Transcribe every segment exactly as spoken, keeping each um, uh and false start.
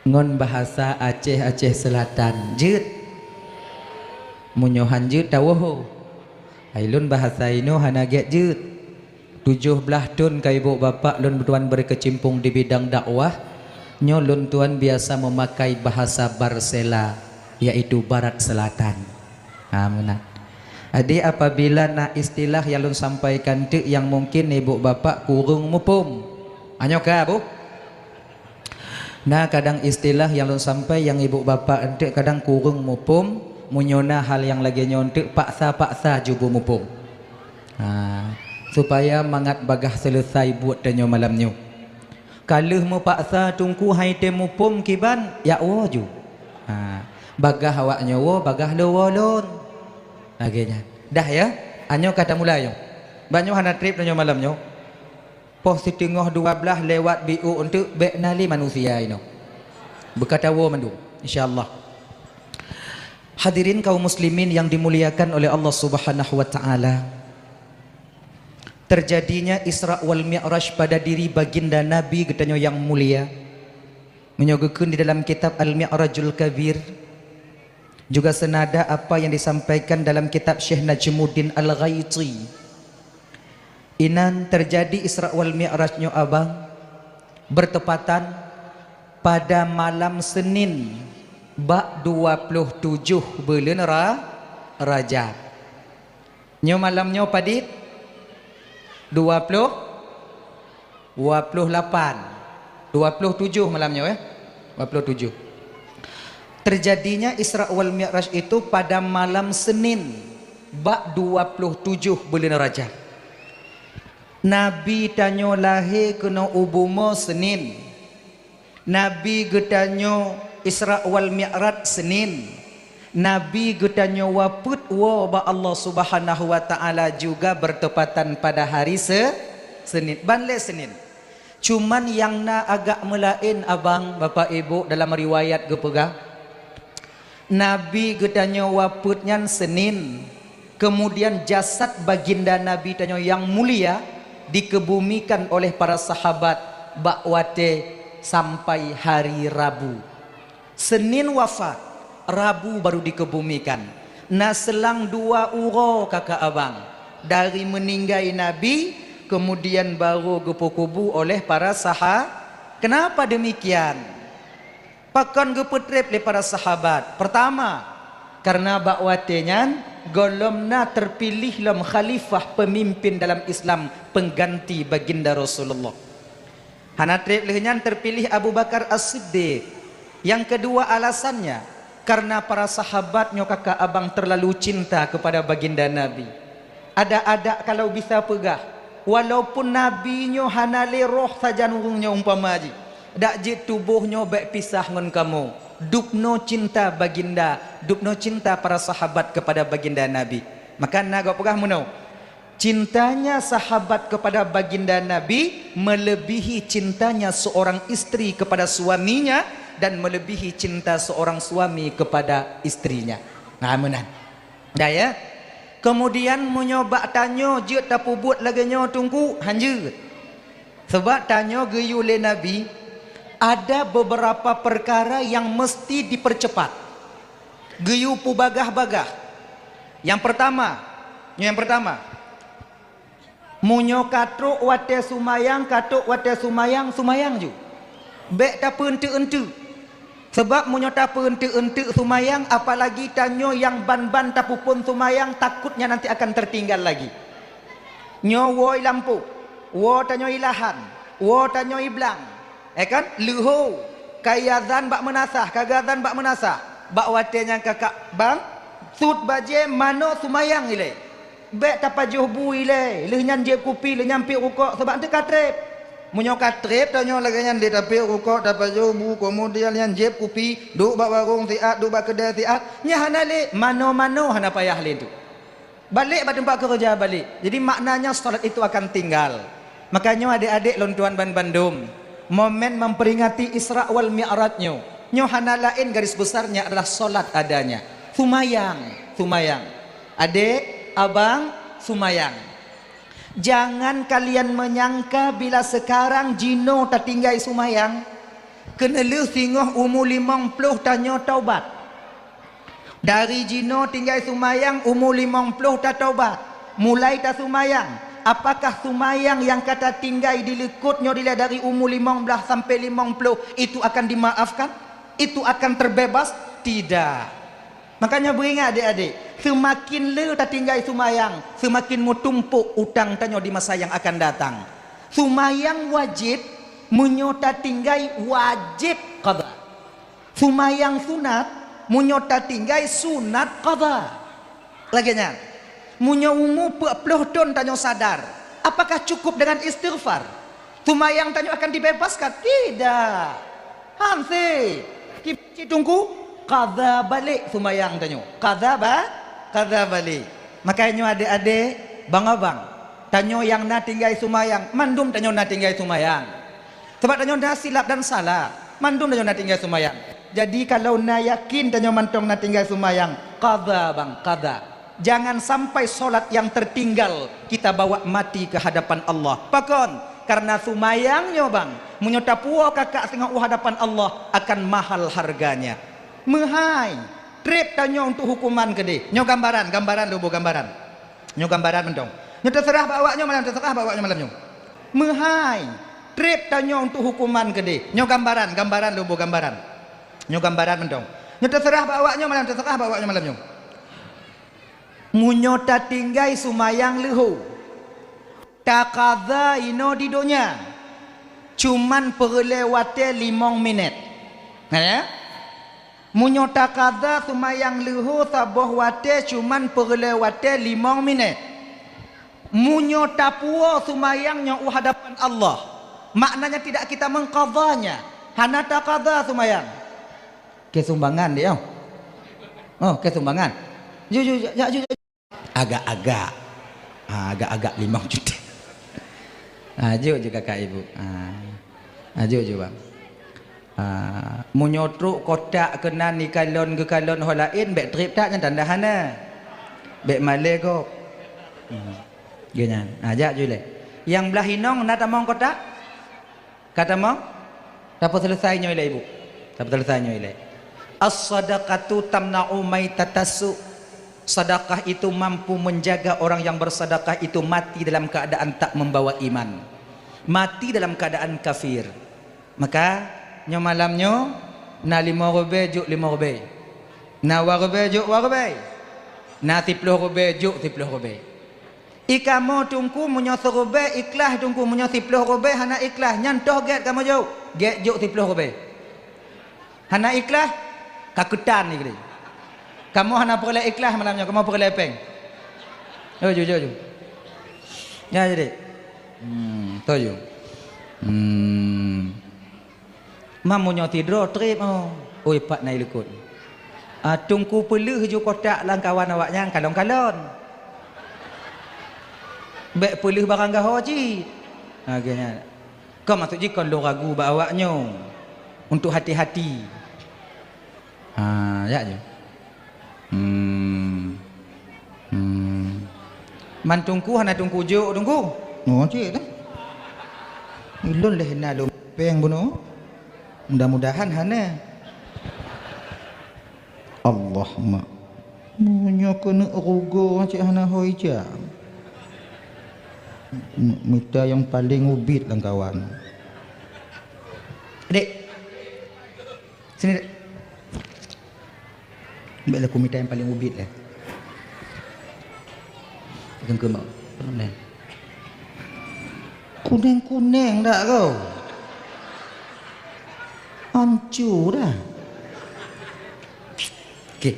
Ngon bahasa Aceh, Aceh Selatan, jeuet? Meunyoe han jeuet, tawoe ho. Hai lôn bahasa inoe hana gét jeuet. Tujoh blaih thon ka ibu bapak lôn tuan berkecimpung di bidang dakwah, nyoe lôn tuan biasa memakai bahasa Barsela, yaitu Barat Selatan. Ha, meunan. Jadi, apabila na istilah nyang lôn sampaikan teuk nyang mungkin ibu bapak kureueng muphom, anyoe ka, Bu? Na kadang istilah nyang lôn sampai nyang ibu bapak enteuk kadang kureueng muphom, meunyoe na hal nyang lagée nyoe enteuk paksa-paksa ju beumuphom. Ha, supaya mangat bagaih seuleusai buet tanyoe malam nyoe. Ka lheueh meupaksa teungku hai tém muphom kiban, jak woe ju. Ha, bagaih awak nyoe woe, bagaih lôn woe lôn. Lagée nyan. Dah ya? Anyoe ka tamulai nyoe. Bak nyoe hana treb tanyoe malam nyoe. Poh siteungoh dua blaih lewat biôk enteuk bék na lé manusia inoe. Beukatawoe mandum, insya Allah. Hadirin kaum muslimin yang dimuliakan oleh Allah Subhanahu wa taala. Terjadinya Isra wal Mi'raj pada diri baginda Nabi geutanyoe nyang mulia. Meunyoe geukheun di dalam kitab Al-Mi'rajul Kabir, juga senada apa yang disampaikan dalam kitab Syekh Najmuddin Al-Ghaiti. Inan terjadi Isra wal Mi'raj nyoe abang bertepatan pada malam Senin bak dua puluh tujoh buleuen Ra-, Rajab. Nyoe malam nyoe padit? Dua puluh, dua puluh lapan, dua puluh tujoh malam nyoe, eh? Dua puluh tujoh. Terjadinya Isra wal Mi'raj itu pada malam Senin, bak dua puluh tujoh buleuen Rajab. Nabi tanyoe lahé keunoe u bumoe Senin. Nabi geutanyoe Isra wal Mi'raj Senin. Nabi geutanyoe wafeuet woe bak Allah Subhanahu wa Taala juga bertepatan pada hari Se-, Senin. Ban lé Senin. Cuman nyang na agak meulaén abang, bapak, ibu, dalam riwayat geupeugah, Nabi geutanyoe wafeuet nyan Senin, kemudian jasad baginda Nabi tanyoe nyang mulia dikebumikan oleh para sahabat bak watée sampai hari Rabu. Senin wafat, Rabu baru dikebumikan. Na seulang dua uroe kakak abang, dari meuninggai Nabi, kemudian baru geupeukubu oleh para saha-, kenapa demikian? Pakon geupeutreb lé para sahabat? Pertama, karena bak watée nyan gohlom na terpiléh lom khalifah pemimpin dalam Islam pengganti baginda Rasulullah. Hana treb lheueh nyan terpiléh Abu Bakar As-Siddiq. Yang kedua alasannya, karena para sahabat nyoe kakak abang terlalu cinta kepada baginda Nabi. Adak-adak kalau bisa peugah, walaupun Nabi nyoe hana lé roh sajan ureuëng nyoe umpama jih, dak jeuet tuboh nyoe bék pisah ngon kamoe. Dubnoe cinta baginda, dubnoe cinta para sahabat kepada baginda Nabi. Maka na gob peugah meunoe, cintanya sahabat kepada baginda Nabi melebihi cintanya seorang istri kepada suaminya dan melebihi cinta seorang suami kepada istrinya. Nah, meunan. Dah ya. Kemudian meunyoe bak tanyoe jeuet tapeubuet lagée nyoe teungku, han jeuet. Sebab tanyoe geuyue lé Nabi, ada beberapa perkara yang mesti dipercepat. Geuyue peubagah-bagah. Yang pertama, yang pertama, meunyoe ka trok watée sumayang, ka trok watée sumayang, sumayang ju. Bék tapeuenteuk-enteuk. Sabab meunyoe tapeuenteuk-enteuk sumayang, apalagi tanyoe nyang ban-ban tapeuphon sumayang, takutnya nanti akan tertinggal lagi. Nyoe woe i lampôh, woe tanyoe i lahan, woe tanyoe i blang. Eh kan? Leuho, ka iazan bak meunasah, ka geuazan bak meunasah. Bak watée nyan kakak bang, sut bajée manoe sumayang ilée. Bék tapajoh bu ilée, lheueh nyan jieb kupi, lheueh nyan piep rukok, sabab eunteuk ka treb. Meunyoe ka treb, tanyoe lagée nyan lé tapiep rukok, tapajoh bu, keumudian nyan jieb kupi, duek bak warong siat, duek bak keudée siat, nyan hana lé, manoe-manoe hana payah lé tu. Balek bak teumpat keureuja balek. Jadi maknanya salat itu akan tinggal. Makanya adek-adek lôn tuan ban bandum, momen memperingati Isra wal Mi'raj nyoe, nyoe hana laén garis besarnya adalah salat adanya. Sumayang, sumayang. Adek, abang, sumayang. Jangan kalian menyangka bila sekarang jinoe tatinggai sumayang, Keuneulheueh singoh umu limong ploh tanyoe taubat. Dari jinoe tinggai sumayang umu limong ploh tataubat. Mulai tasumayang. Apakah sumayang nyang ka tatinggai di likot nyoe dilée dari umu limong blaih sampai limong ploh itu akan dimaafkan? Itu akan terbebas? Tidak. Makanya beuingat adik-adik, seumaken le tatinggai sumayang, seumaken meutumpok utang tanyoe di masa nyang akan datang. Sumayang wajéb, meunyoe tatinggai wajéb qadha. Sumayang sunat, meunyoe tatinggai sunat qadha. Lagée nyan. Meunyoe umu peuet ploh thon tanyoe sadar, apakah cukup dengan istighfar? Sumayang tanyoe akan dibebaskan? Tidak. Hanse. Kiban cit teungku, qadha balek sumayang tanyoe. Qadha ba-, qadha balek. Makanya nyoe adek-adek, bang-abang, tanyoe nyang na tinggai sumayang, mandum tanyoe na tinggai sumayang. Sabab tanyoe na silap dan salah, mandum tanyoe na tinggai sumayang. Jadi kalau na yakin tanyoe mantong na tinggai sumayang, qadha bang, qadha. Jangan sampai solat yang tertinggal kita bawa mati ke hadapan Allah. Pakon? Karena sumayang nyoe bang, meunyoe tapuwoe kakak singoh u hadapan Allah akan mahal harganya. Meuhai, treb tanyoe untuk hukuman keudeh. Nyoe gambaran, gambaran lôn boh gambaran. Nyoe gambaran mantong. Nyoe teuseurah bak awak nyoe malam, teuseurah bak awak nyoe malam nyoe. Meuhai, treb tanyoe untuk hukuman keudeh. Nyoe gambaran, gambaran lôn boh gambaran. Nyoe gambaran mantong. Nyoe teuseurah bak awak nyoe malam, teuseurah bak awak nyoe malam nyoe. Meunyoe tatinggai sumayang leuho, taqadha inoe di donya, cuman peureulée watée limong minét. Na ya? Meunyoe taqadha sumayang leuho saboh watée cuman peureulée watée limong minét. Meunyoe tapuwoe sumayang nyoe u hadapan Allah, maknanya tidak kita mengqadhanya. Hana taqadha sumayang. Keu sumbangan deh, oh. Oh, keu sumbangan. Ju, ju, ju, ju, ju. Agak-agak. Ha, agak-agak limong juta. Ha, jok je kakak ibu. Ha. Ha, jok je bang. Ha, meunyoe trok kotak keunan ikalon geukalon ho laén, bék treb that nyan tanda hana. Bék malée gob. Hmm. Geuh nyan. Ha, jak ju lé. Nyang blaih inong na tamong kotak? Ka tamong? Tapeuseuleusoe nyoe ilée ibu. Tapeuseuleusoe nyoe ilée. As-sadaqatu tamna'u maitatas su'. Sedekah itu mampu menjaga orang yang bersedekah itu mati dalam keadaan tak membawa iman. Mati dalam keadaan kafir. Maka, nyoe malam nyoe, na limong ribée jok limong ribée. Na dua ribée jok dua ribée. Na siploh ribée jok siploh ribée. I kamoe teungku meunyoe siribée ikhlas teungku, meunyoe siploh ribée hana ikhlas, nyan toh gét kamoe jok, gét jok siploh ribée. Hana ikhlas, ka keutan ikhlas. Kamoe hana peureulée ikhlas malam nyoe, kamoe peureulée péng. Oh, jok, jok, jok. Ya, jadi. Hmm, toh jok. Hmm. Mam meunyoe sidroe treb, oh. Oi, pat na ilikot. Ah, teungku peuleueh ju kotak lam kawan awak nyan kalon-kalon. Bék peuleueh barang gaho cit. Ha, geuh nyan. Kon maksud jih kon lôn ragu bak awak nyoe. Untuk hati-hati. Ha, jak ju. Hmm. Hmm. Man teungku hana teungku jok teungku. Oh, cit lah. Ulôn leh na lôn péng bunoe. Mudah-mudahan hana. Allah mak. Meunyoe keuneuk rugoe cit hana ho ija. Mita nyang paleng ubit lam kawan. Dek. Sini, Dek. Ambil lah kumita nyang paleng ubit lah. Kengkeu mak. Kuneng-kuneng dak kau? Hancur dah. Okey.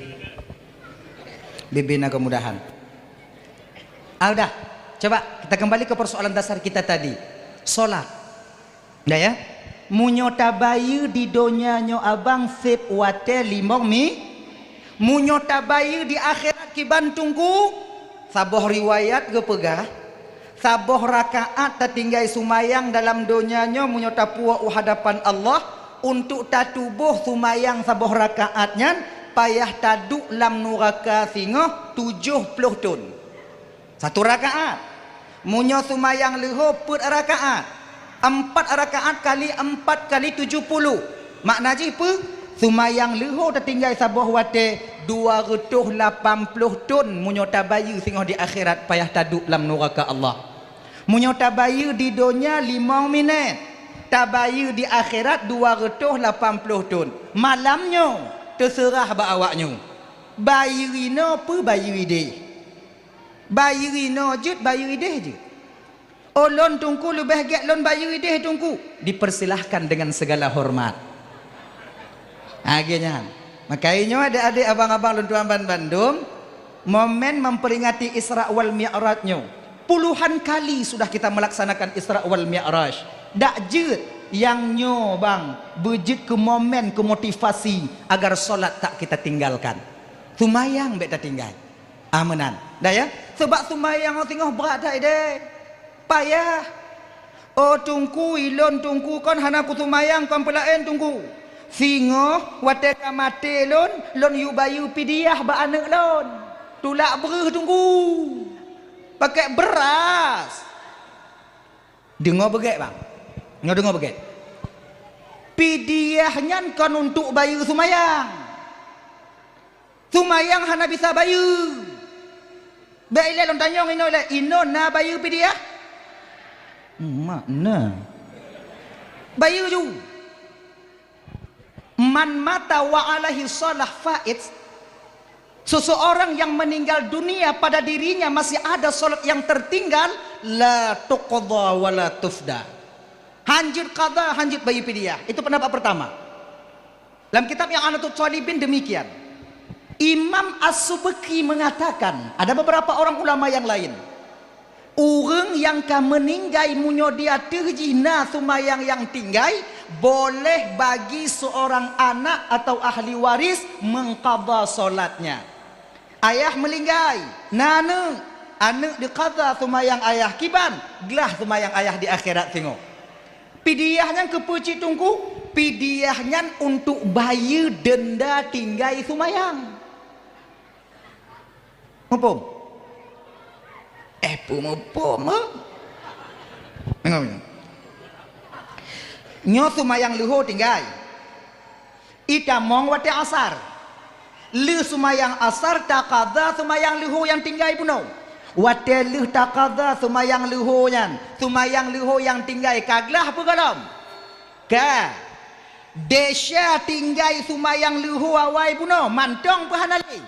Bibina kemudahan. Ah, udah. Coba kita kembali ke persoalan dasar kita tadi. Solat. Dah ya. Meunyoe tabayeue di donya nyoe abang seb watée limong mi, meunyoe tabayeue di akhirat kiban teungku, saboh riwayat geupeugah, saboh rakaat tatinggai sumayang dalam donya nyoe meunyoe tapuwoe u hadapan Allah, untuk tatuboh sumayang saboh rakaat nyan payah taduek lam nuraka singoh tujoh ploh thon. Satu rakaat. Meunyoe sumayang leuho peuet rakaat, empat rakaat kali empat kali tujoh puluh, Makna jih peue? Seumayang leuho tatinggai saboh watée dua reutôh lapan ploh thon meunyoe tabayeue singoh di akhirat payah taduek lam nuraka Allah. Meunyoe tabayeue di donya limong minét, tabayeue di akhirat dua reutôh lapan ploh thon. Malam nyoe teuseurah bak awaknyoe. Bayeue inoe peue bayeue ideh? Bayeue inoe jeuet, bayeue ideh jeuet? Oh, lôn Teungku leubeh gét lôn bayeue ideh Teungku. Dipersilahkan dengan segala hormat. Lagée nyan. Maka nyoe adek-adek, abang-abang lôn tuan ban bandum, momen memperingati Isra wal Mi'raj nyoe, puluhan kali sudah kita melaksanakan Isra wal Mi'raj. Dak jeuet nyang nyoe bang beujeuet keu momen, keu motivasi agar solat tak kita tinggalkan. Seumayang bék tatinggai. Ah, meunan. Dah ya? Sebab seumayang singoh brat that ideh. Payah. Oh Teungku, ilôn Teungku kon hana kuseumayang kon peulaén Teungku. Singoh watée ka maté lôn, lôn yue bayeue pidiah bak aneuëk lôn. Tulak breuh Teungku. Pakai beras. Deungoe beugét bang. Nyoe deungoe beugét. Pidiah nyan kon untuk bayeue seumayang. Seumayang hana bisa bayeue. Bék ilée lôn tanyong inoe ilée, inoe na bayeue pidiah? Mak na. Bayeue ju. Man mata wa alaihi shalah fait. Seseorang yang meninggal dunia pada dirinya masih ada salat yang tertinggal, la tuqda wa la tufda. Hanjeuet qada, hanjeuet bayeue pidiah. Itu pendapat pertama. Lam kitab I'anatut Thalibin demikian. Imam As-Subki mengatakan, ada beberapa orang ulama yang lain, ureuëng nyang ka meuninggai meunyoe di ateueh jih na seumayang nyang tinggai, boleh bagi seorang anak atau ahli waris mengqadha solatnya. Ayah meuninggai, na aneuëk, aneuëk diqadha seumayang ayah kiban, glah seumayang ayah di akhirat singoh. Pidiah nyan keupeue cit Teungku? Pidiah nyan untuk bayeue deunda tinggai seumayang. Muphom? Eh, peue muphom, eh? Deungoe, deungoe. Nyoe seumayang leuho tinggai. Itamong watée asar. Lheueh seumayang asar taqadha seumayang leuho nyang tinggai bunoe. Watée lheueh taqadha seumayang leuho nyan, seumayang leuho nyang tinggai ka glah peue gohlom? Ka. Desya tinggai seumayang leuho awai bunoe, mantong peue hana lé?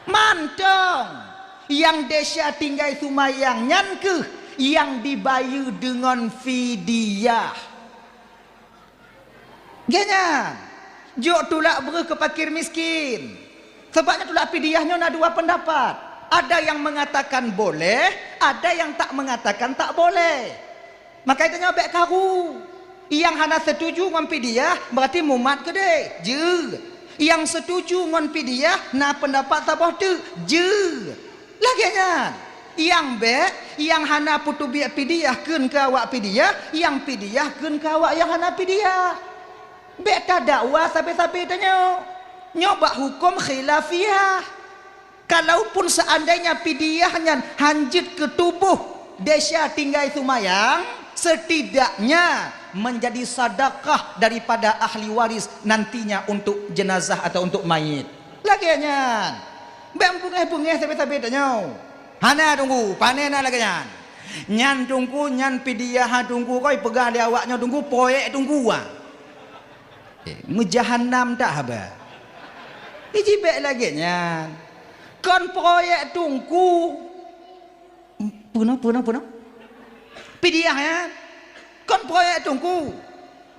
Mantong. Nyang desya tinggai seumayang nyan kheueh nyang dibayeue deungon fidyah. Geuh nyan, jok tulak breuh keu fakir miskin. Sabab nyan tulak pidiah nyoe na dua pendapat. Ada yang mengatakan boleh, ada yang tak mengatakan tak boleh. Maka tanyoe bék karu. Nyang hana setuju ngon pidiah, berarti mumat keudeh. Jeuet. Nyang setuju ngon pidiah, na pendapat saboh teuk. Jeuet. Lagée nyan, nyang bék, nyang hana peuteubiet pidiah kheun keu awak pidiah, nyang pidiah kheun keu awak nyang hana pidiah. Bék tadakwa sabe-sabe tanyoe. Nyoe bak huköm khilafiyah. Kalaupun seandainya pidiah nyan hanjeuet keu tuboh desya tinggai seumayang, setidaknya menjadi sedekah daripada ahli waris nantinya untuk jenazah atau untuk mayit. Lagée nyan. Bék beungéh-beungéh sabe-sabe tanyoe. Hana Teungku, pane na lagée nyan. Nyan Teungku, nyan pidiah Teungku, kon peugah lé awak nyoe Teungku, proyek Teungku, ah. Eh, meujahanam that haba. Iji bék lagée nyan. Kon proyek Teungku. Peunoh, peunoh, peunoh. Pidiah nyan. Kon proyek Teungku.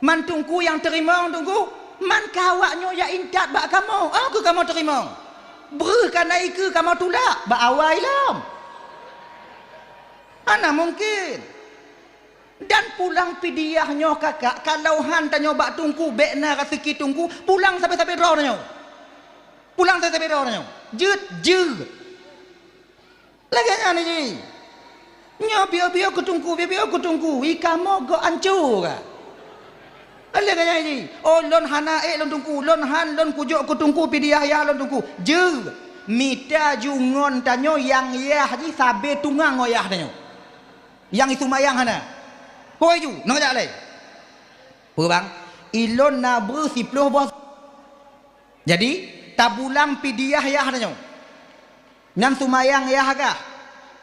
Man Teungku nyang teurimong Teungku. Man ka awak nyoe jak intat bak kamoe. Oh, keu kamoe teurimong. Breuh kana ikeue kamoe tulak bak awai lom. Hana mungken. Dan pulang pidiah nyoe kakak, kalau han tanyoe bak Teungku, bék na raseuki Teungku, pulang sabe-sabe droe tanyoe. Pulang sabe-sabe droe tanyoe. Jeuet, jeuet. Lagée nyan jih. Nyoe biôh-biôh keu Teungku, biôh-biôh keu Teungku. Ih, kamoe gok ancô ka. Lagée nyan jih. Oh, lôn hana ék lôn Teungku, lôn han lôn kujok keu Teungku pidiah yah lôn Teungku. Jeuet. Mita ju ngon tanyoe nyang yah jih sabe tungang ngon yah tanyoe. Nyang iseumayang hana. Hôi ju, nang jak lé. Peue bang? Ilôn na breuh siploh boh. Jadi, tapulang pidiah yah tanyoe. Nyan seumayang yah kah?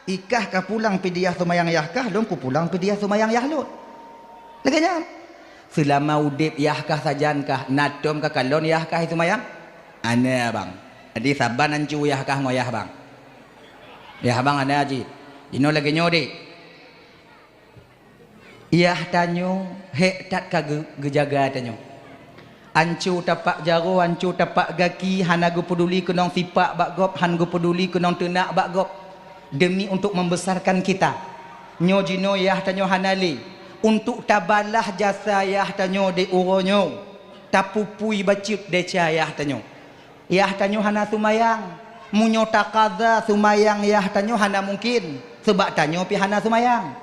Ikah ka pulang pidiah seumayang yah kah, lôn kupulang pidiah seumayang yah lôn. Lagée nyan. Seulama udeb yah kah sajan kah, na tom ka kalon yah kah seumayang? Hana, bang. Jadi saban ancu yah kah ngon yah bang. Yah bang hana cit. Jinoe lagée nyoe deh. Yah tanyoe hék that ka geu-, geujaga tanyoe. Anco tapak jaroe, anco tapak gaki, hana geupeuduli keunong sipak bak gob, han geupeuduli keunong teunak bak gob, demi untuk membesarkan kita. Nyoe jinoe yah tanyoe hana lé. Untuk tabalah jasa yah tanyoe di uroe nyoe, tapupui bacut desya yah tanyoe. Yah tanyoe hana seumayang. Meunyoe takaza seumayang yah tanyoe hana mungken, seubab tanyoe pih hana seumayang.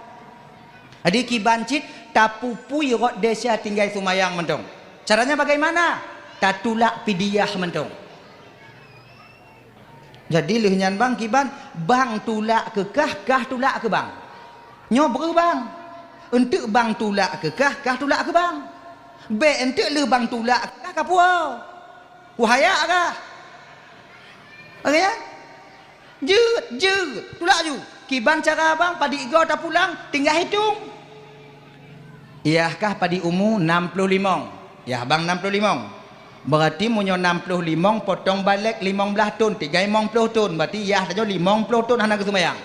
Jadi kiban cit tapupui rot desya tinggai seumayang mantong. Caranya bagaimana? Tatulak pidiah mantong. Jadi lheueh nyan bang kiban, bang tulak keu kah, kah tulak keu bang. Nyoe breuh bang. Eunteuk bang tulak keu kah, kah tulak keu bang. Bék eunteuk lheueh bang tulak keu kah kapuwoe. Wahaya kah? Oke ya? Jeuet, jeuet. Tulak ju. Kiban cara bang, padit goe tapulang, tinggai hitong. Yah kah padit umu nam ploh limong. Yah bang nam ploh limong. Berarti meunyoe nam ploh limong potong balek limong blaih thon, tinggai limong ploh thon. Berarti yah tanyoe limong ploh thon hana geuseumayang.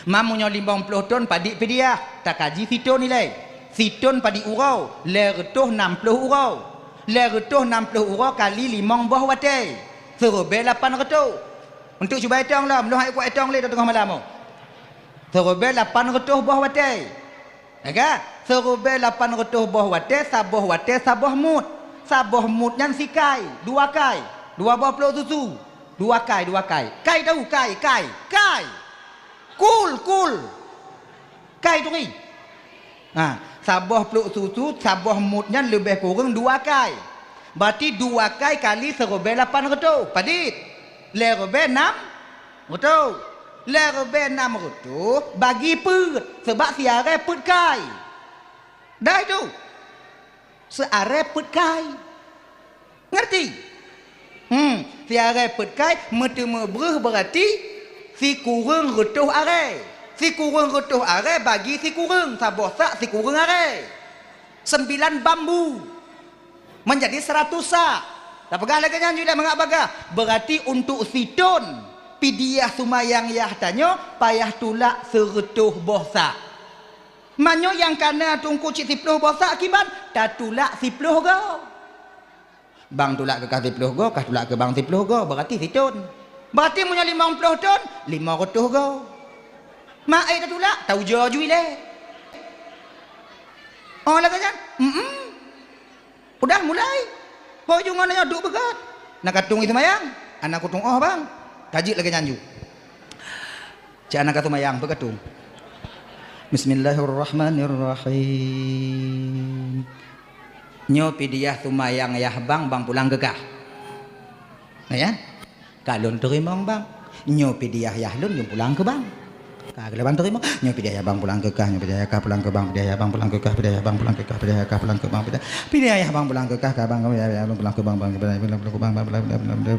Ma meunyoe limong ploh thon padit pidiah, takaji sithon ilée. Sithon padit uroe, lhée reutôh nam ploh uroe. Lhée reutôh nam ploh uroe kali limong boh watée. Siribée lapan reutôh. Untuk cuba itong lom, lôn hana kuat itong lé teungoh malam nyoe. Siribée lapan reutôh boh watée. Ya kan? Siribée lapan reutôh boh watée, saboh watée, saboh mut. Saboh mut nyan sikai, dua kai. Dua boh plôk susu. Dua kai, dua kai. Kai tahu, kai, kai, kai. Kul, kul. Kai turi. Ha, saboh plôk susu, saboh mut nyan leubeh kureueng dua kai. Berarti dua kai kali siribée lapan reutôh. Padit? Lhée ribée nam reutôh. Lhée ribée nam reutôh bagi peuet. Seubab siarée peuet kai. Dah itu. Siarée peuet kai. Ngerti? Hmm, siarée peuet kai meuteumé breuh berarti sikureueng reutôh arée. Sikureueng reutôh arée bagi sikureueng, saboh sak sikureueng arée. Sembilan bambu. Menjadi seratus sak. Tapeugah lagée nyan ju lé mangat bagah. Berarti untuk sithon pidiah seumayang yah tanyoe payah tulak seureutôh boh sak. Meunyoe nyang kana teungku cit siploh boh sak kiban, tatulak siploh goe. Bang tulak keu kah siploh goe, kah tulak keu bang siploh goe, berarti sithon. Berarti meunyoe limong ploh thon, limong reutôh goe. Ma ék tatulak, taujoe ju ilée. Oh, lagée nyan? Mm-mm. Udah mulai. Ho ju ngon nyoe duek beugét. Na ka tueng seumayang, hana kutueng oh bang. Ka jeuet lagée nyan ju. Cak hana ka seumayang, peu ka tueng. Bismillahirrahmanirrahim. Nyoe pidiah seumayang yah bang, bang pulang keu kah. Na ya? Ka lôn teurimong bang. Nyoe pidiah yah lôn, lôn pulang keu bang. Ka lôn bang teurimong. Nyoe pidiah yah bang pulang keu kah, nyoe pidiah yah kah pulang keu bang, pidiah yah bang pulang keu kah, pidiah yah bang pulang keu kah, pidiah yah bang pulang keu bang, pidiah. Pidiah yah bang pulang keu kah, ka bang, pidiah yah lôn pulang keu bang, bang, bang, bang, bang, bang,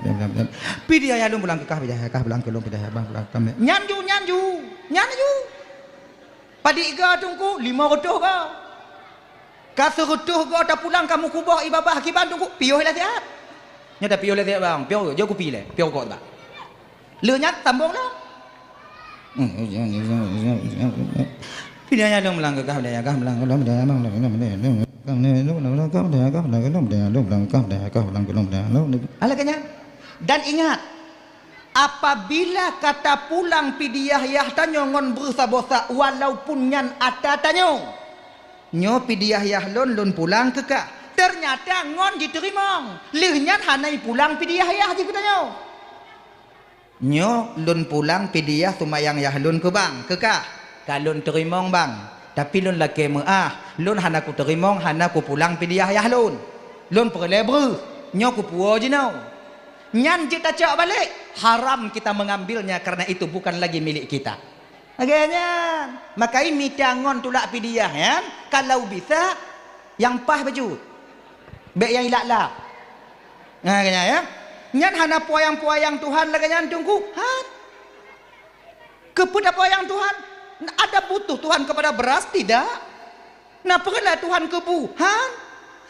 bang, bang. Pidiah yah lôn pulang keu kah, pidiah yah kah pulang keu lôn, pidiah yah bang pulang keu kah. Nyan ju, nyan ju, nyan ju. Padit goe teungku, limong reutôh goe. Ka seureutôh goe tapulang ka meukuboh i babah kiban teungku, piôh lé siat. Nyoe tapiôh lé siat bang, piôh jeuet kupi lé, piôh rukok bang. Lheueh nyan sambông lom. Alah keu nyan. Dan ingat, apabila ka tapulang pidiah yah tanyoe ngon breuh saboh sak, walaupun nyan ata tanyoe, nyoe pidiah yah lôn, lôn pulang keu kah. Teunyata ngon jiteurimong, lheueh nyan hana jipulang pidiah yah jih keu tanyoe. Nyoe lôn pulang pidiah seumayang yah lôn keu bang, keu kah. Ka lôn teurimong bang, tapi lôn lakée meuáh, lôn hana kuteurimong, hana kupulang pidiah yah lôn. Lôn peureulée breuh, nyoe kupuwoe jinoe. Nyan jeuet tacok balek, haram kita mengambilnya karena itu bukan lagi milik kita. Lagée nyan, makai mita ngon tulak pidiah nyan, kalau bisa, nyang paih bacut. Bék nyang ilak-lak. Nah, keu nyan, ya. Nyan hana peuyang-peuyang Tuhan lagée nyan, Teungku. Han. Keupeue tapeuyang Tuhan? Ada butuh Tuhan kepada beras? Tidak. Na peureulée Tuhan keu bu? Han.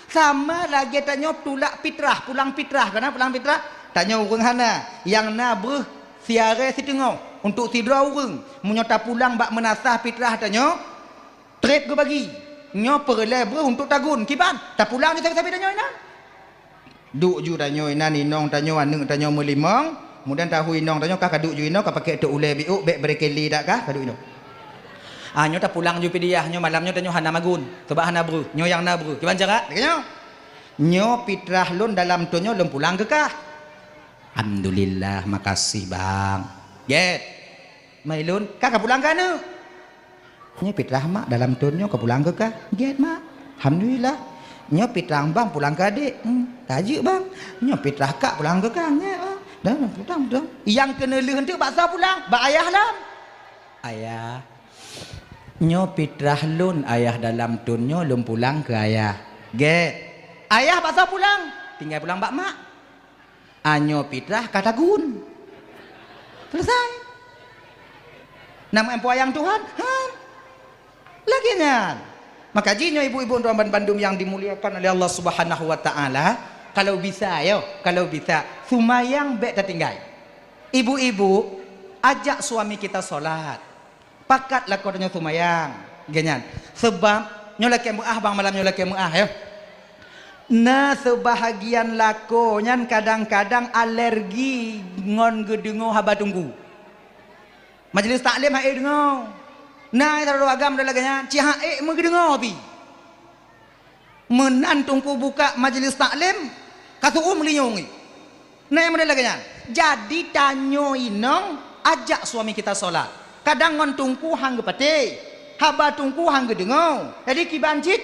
Sama lagée tanyoe tulak fitrah, pulang fitrah. Kana pulang fitrah? Tanyoe ureuëng hana. Nyang na breuh siarée siteungoh untuk sidroe ureuëng. Meunyoe tapulang bak meunasah fitrah tanyoe, treb geubagi. Nyoe peureulée breuh untuk tagun. Kiban, tapulang di sabe-sabe tanyoe inan. Duek ju tanyoe inan, inong tanyoe, aneuëk tanyoe meulimong. Kemudian tahu inong tanyoe ka, ka duek ju inoe, ka pakai tok ulée biuk, bék brekeli dak kah, ka duek inoe. Ah, nyoe tapulang ju pidiah, nyoe malam nyoe tanyoe hana magun. Sebab hana breuh, nyoe nyang na breuh. Kiban cara? Lagée nyoe. Nyoe fitrah lôn dalam thon nyoe lôn pulang keu kah. Alhamdulillah, makasih, Bang. Gét. Mai lôn, ka, ka pulang keu aneuëk. Nyoe fitrah mak dalam thon nyoe ka pulang keu kah? Gét, Mak. Alhamdulillah. Nyoe fitrah bang pulang keu adék. Hmm, ka jeuet, Bang. Nyoe fitrah kak pulang keu kah? Gét, Bang. Dah, dah, pulang, pulang. Nyang keuneulheueh eunteuk bak soe pulang? Bak ayah lom. Ayah. Nyoe fitrah lôn, ayah, dalam thon nyoe lôn pulang keu ayah. Gét. Ayah bak soe pulang? Tinggai pulang bak mak. Anyoe fitrah ka tagun. Selesai. Nama empo ayang Tuhan? Han. Lagée nyan. Maka jih nyoe ibu-ibu dan bandum yang dimuliakan oleh Allah Subhanahu wa Ta'ala, kalau bisa, yo, kalau bisa, sumayang bék tatinggai. Ibu-ibu, ajak suami kita sholat. Pakat lakoe tanyoe sumayang, geuh nyan. Seubab nyoe lakée meuáh, bang, malam nyoe lakée meuáh, yo. Na seubahagian lakoe nyan kadang-kadang alergi ngon geudeungoe haba Teungku. Majlis taklim han ék deungoe. Na sidroe agam lagée nyan, ci han ék meugeudeungoe pih. Meunan Teungku buka majlis taklim, ka seuuem linyueng. Nah, nyang model lagée nyan. Jadi, tanyoe inong ajak suami kita sholat. Kadang ngon Teungku han geupatéh, haba Teungku han geudeungoe. Jadi, kiban cit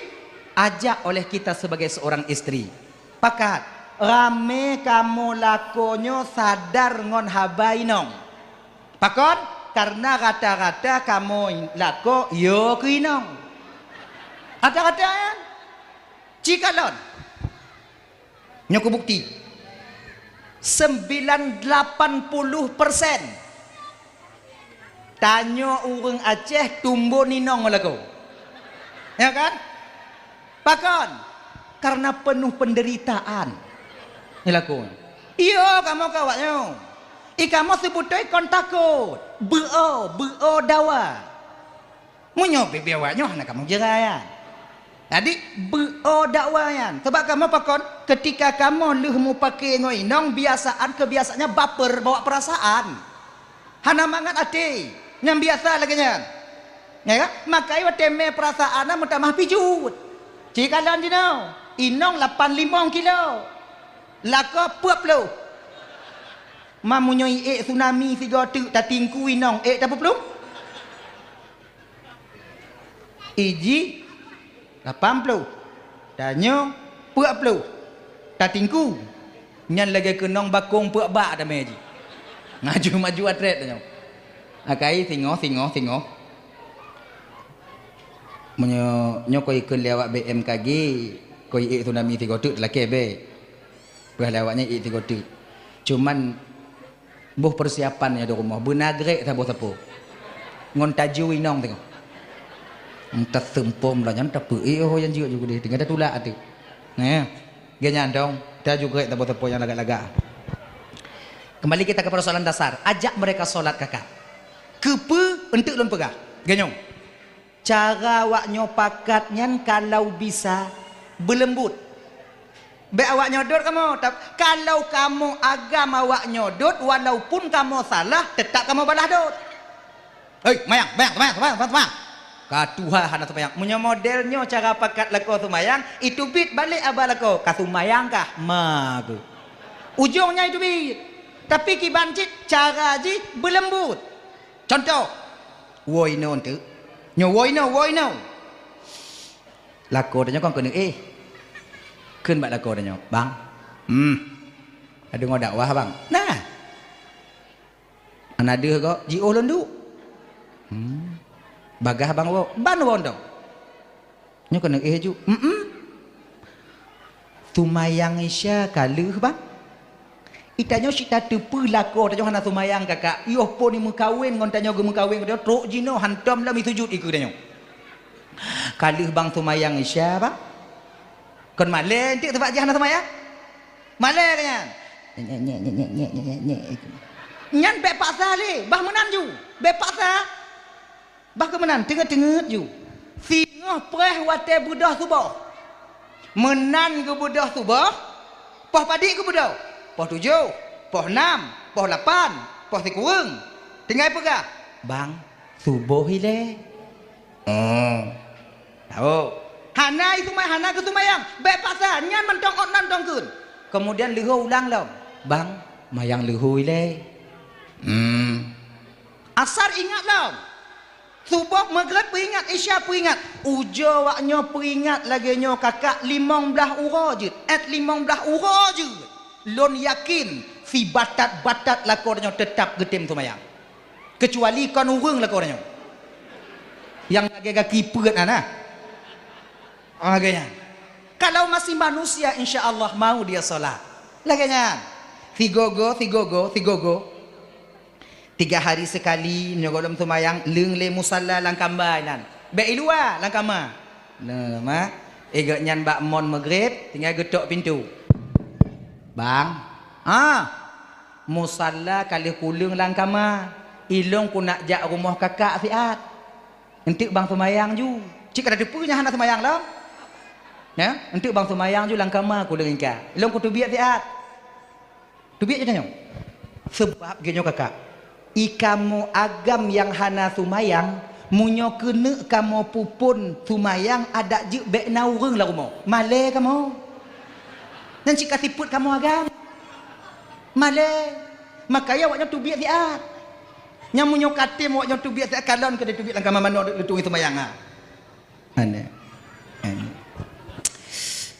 ajak oleh kita sebagai seorang istri. Pakat, ramé kamoe lakoe nyoe sadar ngon haba inong. Pakon? Karena rata-rata kamoe lakoe yo keu inong. Rata-rata, kan? Ci kalon. Nyoe keu bukti. Sembilan lapan puluh persen tanyoe ureuëng Aceh tumbon inong lakoe. Ya kan? Pakon? Karena penuh penderitaan. Nyoe lakoe. Iyo, kamoe keu awak nyoe. I kamoe seubeutôi kon takot. Beu-o, beu-o dawa. Meunyoe bibia awak nyoe hana kamoe jeurai nyan. Jadi, beu-o dawa nyan. Sebab kamoe pakon, ketika kamoe lheueh mupake ngon inong, biasaan keubiasaannya baper, bawa perasaan. Hana mangat até. Nyang biasa lagée nyan. Ya kan? Makai watée mé perasaan na meutamah pijuet. Ci kalon jinoe, inong lapan limong kilo. Lakoe peuet ploh. Ma meunyoe iék tsunami sigoe teuk tatingku inong ék tapeuplong? Iji lapan ploh, tanyoe peuet ploh, tatingku. Nyan lagée keunong bakong peuet bak tamé jih. Maju-maju atrét tanyoe. Akai singoh, singoh, singoh. Meunyoe nyoe koi ikheun lé awak B M K G, koi ék tsunami sigoe teuk teulakée bék. Peugah lé awak nyan ék sigoe teuk. Cuman boh persiapan nyoe di rumoh, beuna grek saboh sapo. Ngon taju inong teungoh. Taseumpom lah nyan tapeuék oh nyang jeuet ju keudeh, tinggai tatulak ateueh. Nah, geuh nyan dong, taju grek saboh sapo nyang lagak-lagak. Kembali kita ke persoalan dasar, ajak mereka sholat kakak. Keupeue enteuk lôn peugah? Geuh nyoe. Cara awak nyoe pakat nyan kalau bisa beuleumbot. Bék awak nyoe dot kamoe, tap-, kalau kamoe agam awak nyoe dot, walaupun kamoe salah, teutap kamoe balah dot. "Hei, mayang, mayang, mayang, mayang, mayang, mayang." Ka tuha hana seumayang. Meunyoe model nyoe cara pakat lakoe seumayang, itu bit balek aba lakoe, "Ka seumayang kah?" Ma ku. Ujong nyan itu bit. Tapi kiban cit cara jih beuleumbot. Contoh, woe inoe eunteuk. Nyoe woe inoe, woe inoe. Lakoe tanyoe kon keuneuk éh. Kheun bak lakoe tanyoe, "Bang, hmm, ka deungoe dakwah, Bang?" "Nah." "Hana deuh gob?" "Jiôh lôn duek." "Hmm. Bagaih Bang woe?" "Ban woe dong." "Nyoe keuneuk éh ju?" "Mm-mm." Sumayang Isya ka lheueh, bang. Itanyoe cit tateupeue lakoe tanyoe hana sumayang, kakak. Yoh phon meukawen ngon tanyoe, geumeukawen ngon tanyoe, trok jinoe hantom lom sujut ikeue tanyoe. Ka lheueh bang sumayang Isya, bang. Kon malèe enteuk teubak jih hana sumayang? Malèe ka nyan. Nyek, nyek, nyek. Nyan bèk paksa lé, bah meunan ju. Bèk paksa. Bah keu meunan, teungeut-teungeut ju. Singoh preh watèe beudôh suboh. Meunan geubeudôh suboh, poh padit geubeudôh. Poh tujoh, poh nam, poh lapan, poh sikureueng. Tinggai peugah, "Bang, suboh ilèe." Oh. Tahu. Hana isumay-, hana geusumbayang. Bèk paksa, nyan mantong ôt nan tongkeun. Kemudian leuhô ulang lom. "Bang, mayang leuhô ilèe." Hmm. Asar ingat lom. Suboh, Maghrib peuingat, Isya peuingat. Ujoe awaknyoe peuingat lagèe nyoe, kakak, limong blaih uroe jeuet. Ét limong blaih uroe jeuet. Lôn yakin, sibatat-batat lakoe tanyoe teutap geutem seumayang. Keucuali kon ureueng lakoe tanyoe. Nyang lagèe gaki peuet na, na. Ah, lagèe nyan. Kalau masih manusia, insya Allah mau dia sholat. Lagèe nyan. Sigogo, sigogo, sigogo. Tiga hari sekali, nyoe gohlom seumayang, leueng lé musalla lam kamba inan. Bèk i luwa, lam kama. Nah, ma. Eh, gobnyan bak mon Maghrib, tinggai geutok pintoe. "Bang, ah, musalla ka lheueh kuleueng lam kama. Ilôn kunak jak rumoh kakak siat. Enteuk bang seumayang ju." Cit ka tateupeue nyan hana seumayang lom. Ya, "Enteuk bang seumayang ju lam kama kuleueng ingka. Ilôn kuteubiet siat." Teubiet jih tanyoe. Seubab geutanyoe kakak, i kamoe agam nyang hana seumayang, meunyoe keuneuk kamoe peuphon seumayang, adak jeuet bèk na ureueng lam rumoh. Malèe kamoe. Nyan cit ka sifeuet kamoe agam. Malèe. Makanya awaknyoe teubiet siat. Nyan meunyoe ka tem awaknyoe teubiet siat, kalon keu teubiet lam kama manoe leutueng seumayang, ha. Aneh. Aneh.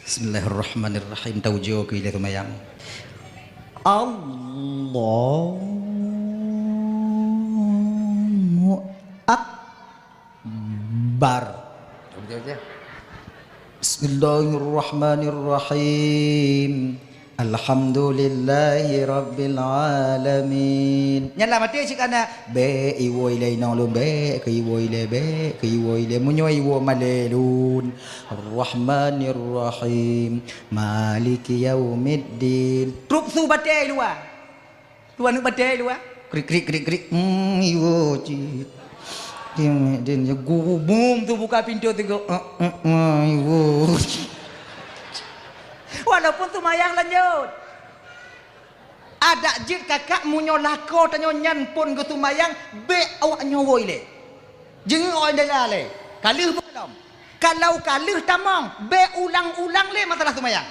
Bismillahirrahmanirrahim. Taujoe keu ilèe seumayang. Allahu Akbar. Bismillahirrahmanirrahim. Alhamdulillahirabbil alamin. Nyan lah maté cit kana. Bèk iwoe ilèe inong lôn, bèk keu iwoe ilèe, bèk keu iwoe ilèe. Meunyoe iwoe malèe lôn. Arrahmanirrahim. Maliki yaumiddin. Trup su batèe luwa. Su aneuk batèe luwa. Krik, krik, krik, krik. Hmm, iwoe cit. Din, din, guru bum tu buka pintoe teugok. Eh, eh, eh, iwoe. Walaupun seumayang lanjut. Adak jeuet kakak, meunyoe lakoe tanyoe nyan phon geuseumayang, bèk awaknyoe woe ilèe. Jeungeuk awaknyoe dela lé. Ka lheueh beukalon. Kalau ka lheueh tamong, bèk ulang-ulang lé masalah seumayang.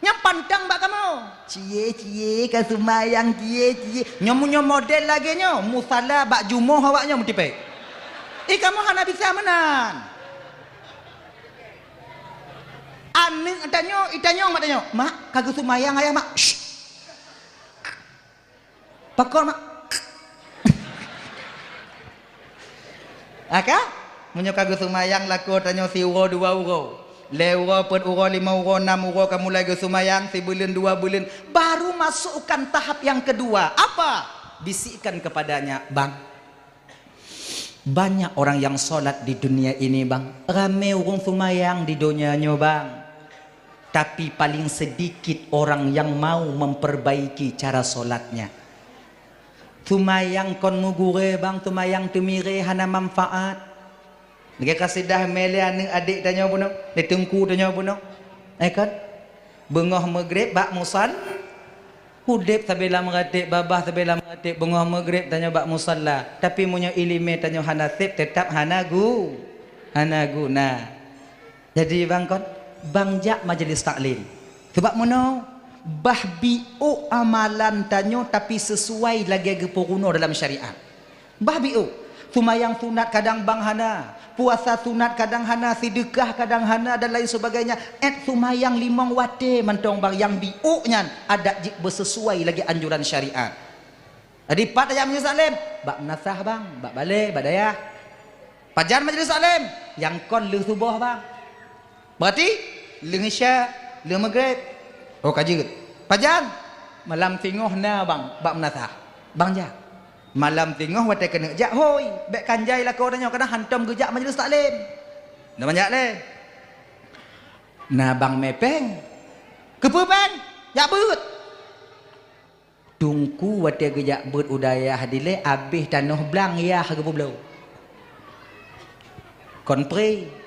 Nyan pantang bak kamoe. Cie, cie, ka seumayang, cie, cie. Nyoe meunyoe model lagèe nyoe, musala bak jumoh awaknyoe meutipèe. Eh, kamoe hana bisa meunan. Aneuk tanyoe, itanyong mak tanyoe, "Mak, ka geuseumayang ayah, Mak?" Shh. Pakon, Mak? Aka? Meunyoe ka geuseumayang lakoe tanyoe siuroe dua uroe, lhèe uroe, peuet uroe, limong uroe, nam uroe ka mulai geuseumayang, sibuleuen, dua buleuen, baru masukkan tahap yang kedua. Apa? Bisikkan kepadanya, "Bang, banyak orang yang sholat di dunia ini, Bang. Ramé ureueng seumayang di donya nyoe, Bang. Tapi paling sedikit orang yang mau memperbaiki cara sholatnya." Seumayang kon meugurèe, Bang, seumayang teumirèe hana manfaat. Lagèe kasidah mé lé aneuk adék tanyoe bunoe, lé teungku tanyoe bunoe. Eh, kan? Beungoh Maghrib bak musal-, udép sabé lam ratéb, babah sabé lam ratéb, beungoh Maghrib tanyoe bak musala. Tapi meunyoe ileumèe tanyoe hana sép, teutap hana gu-, hana guna. Jadi, Bang, kon, Bang jak majlis taklim. Sebab meunoe, bah biôk amalan tanyoe tapi sesuai lagèe geupeurunoe dalam syariat. Bah biôk, seumayang sunat kadang Bang hana, puasa sunat kadang hana, seudeukah kadang hana dan lain sebagainya. Ét seumayang limong watèe mantong Bang, nyang biôk nyan adak jeuet beusesuai lagèe anjuran syariat. Jadi, pat tajak majlis taklim? Bak meunasah, Bang, bak balè, bak dayah. Pajan majlis taklim? Nyang kon lheueh suboh, Bang. Berarti, lheueh Isya, Lheueh Maghrib, oh ka jeuet. Pajan? Malam singoh na bang bak meunasah. Bang jak. Malam singoh watée keuneuk jak, hôi, bék kan jai lakoe tanyoe, kadang hantom geujak majelis taklim. Na bang jak lé. Na bang mé péng. Keupeue péng? Jak beuet. Teungku watée geujak beuet u dayah dilée, abéh tanoh blang yah geupeubloe. Kon pré.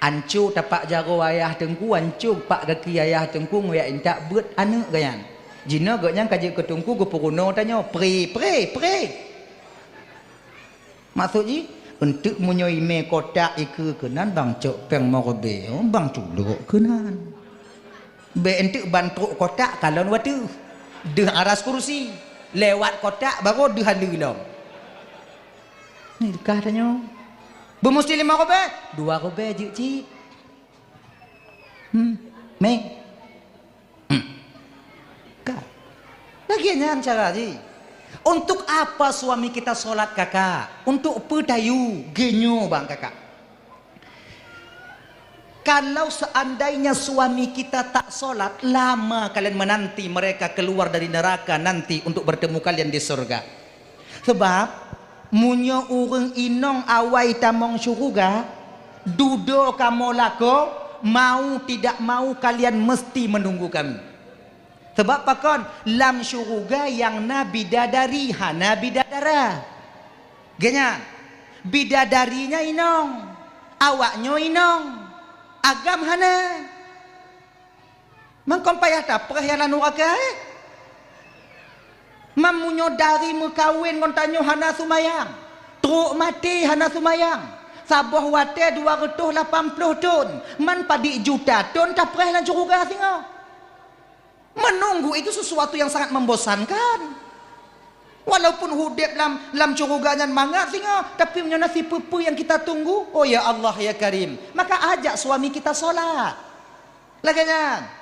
Anco tapak jaroe ayah teungku, anco pak gaki ayah teungku, ngon jak intat beuet aneuëk geuh nyan. Jinoe geuh nyan ka jeuet keu teungku geupeurunoe tanyoe, pré, pré, pré. Maksud jih, eunteuk meunyoe imé kotak ikeue keunan bang cok péng meureubi, bang culok keunan. Bék eunteuk ban trok kotak kalon wateuh. Deuh aras kursi. Lewat kotak baru deuh aleue lom. Ni kah tanyoe. Beumusti lima ribée? Dua ribée jeuet cit. Hmm. Mé. Hmm. Ka. Lagée nyan cara jih. Untuk apa suami kita solat, Kakak? Untuk peue tayue? Geunyoe bang, Kakak. Kalau seandainya suami kita tak solat, lama kalian menanti mereka keluar dari neraka nanti untuk bertemu kalian di surga. Sebab, meunyoe ureuëng inong awai tamong syeuruga, dudoe kamoe lakoe, mau tidak mau kalian mesti menunggu kami. Sebab pakon? Lam syeuruga nyang na bidadari, hana bidadara. Geuh nyan, bidadari nyan inong, awaknyoe inong, agam hana. Mangkong payah tapreh nyang lam nuraka, eh? Man meunyoe dari meukawen ngon tanyoe hana seumayang, trok maté hana seumayang, saboh watée dua reutôh lapan ploh thon, man padub juta thon tapreh lam syeuruga singoh. Menunggu itu sesuatu yang sangat membosankan. Walaupun udeb lam, lam syeuruga nyan mangat singoh, tapi meunyoe na sipeue-peue nyang kita tunggu, oh ya Allah, ya Karim, maka ajak suami kita solat. Lagée nyan.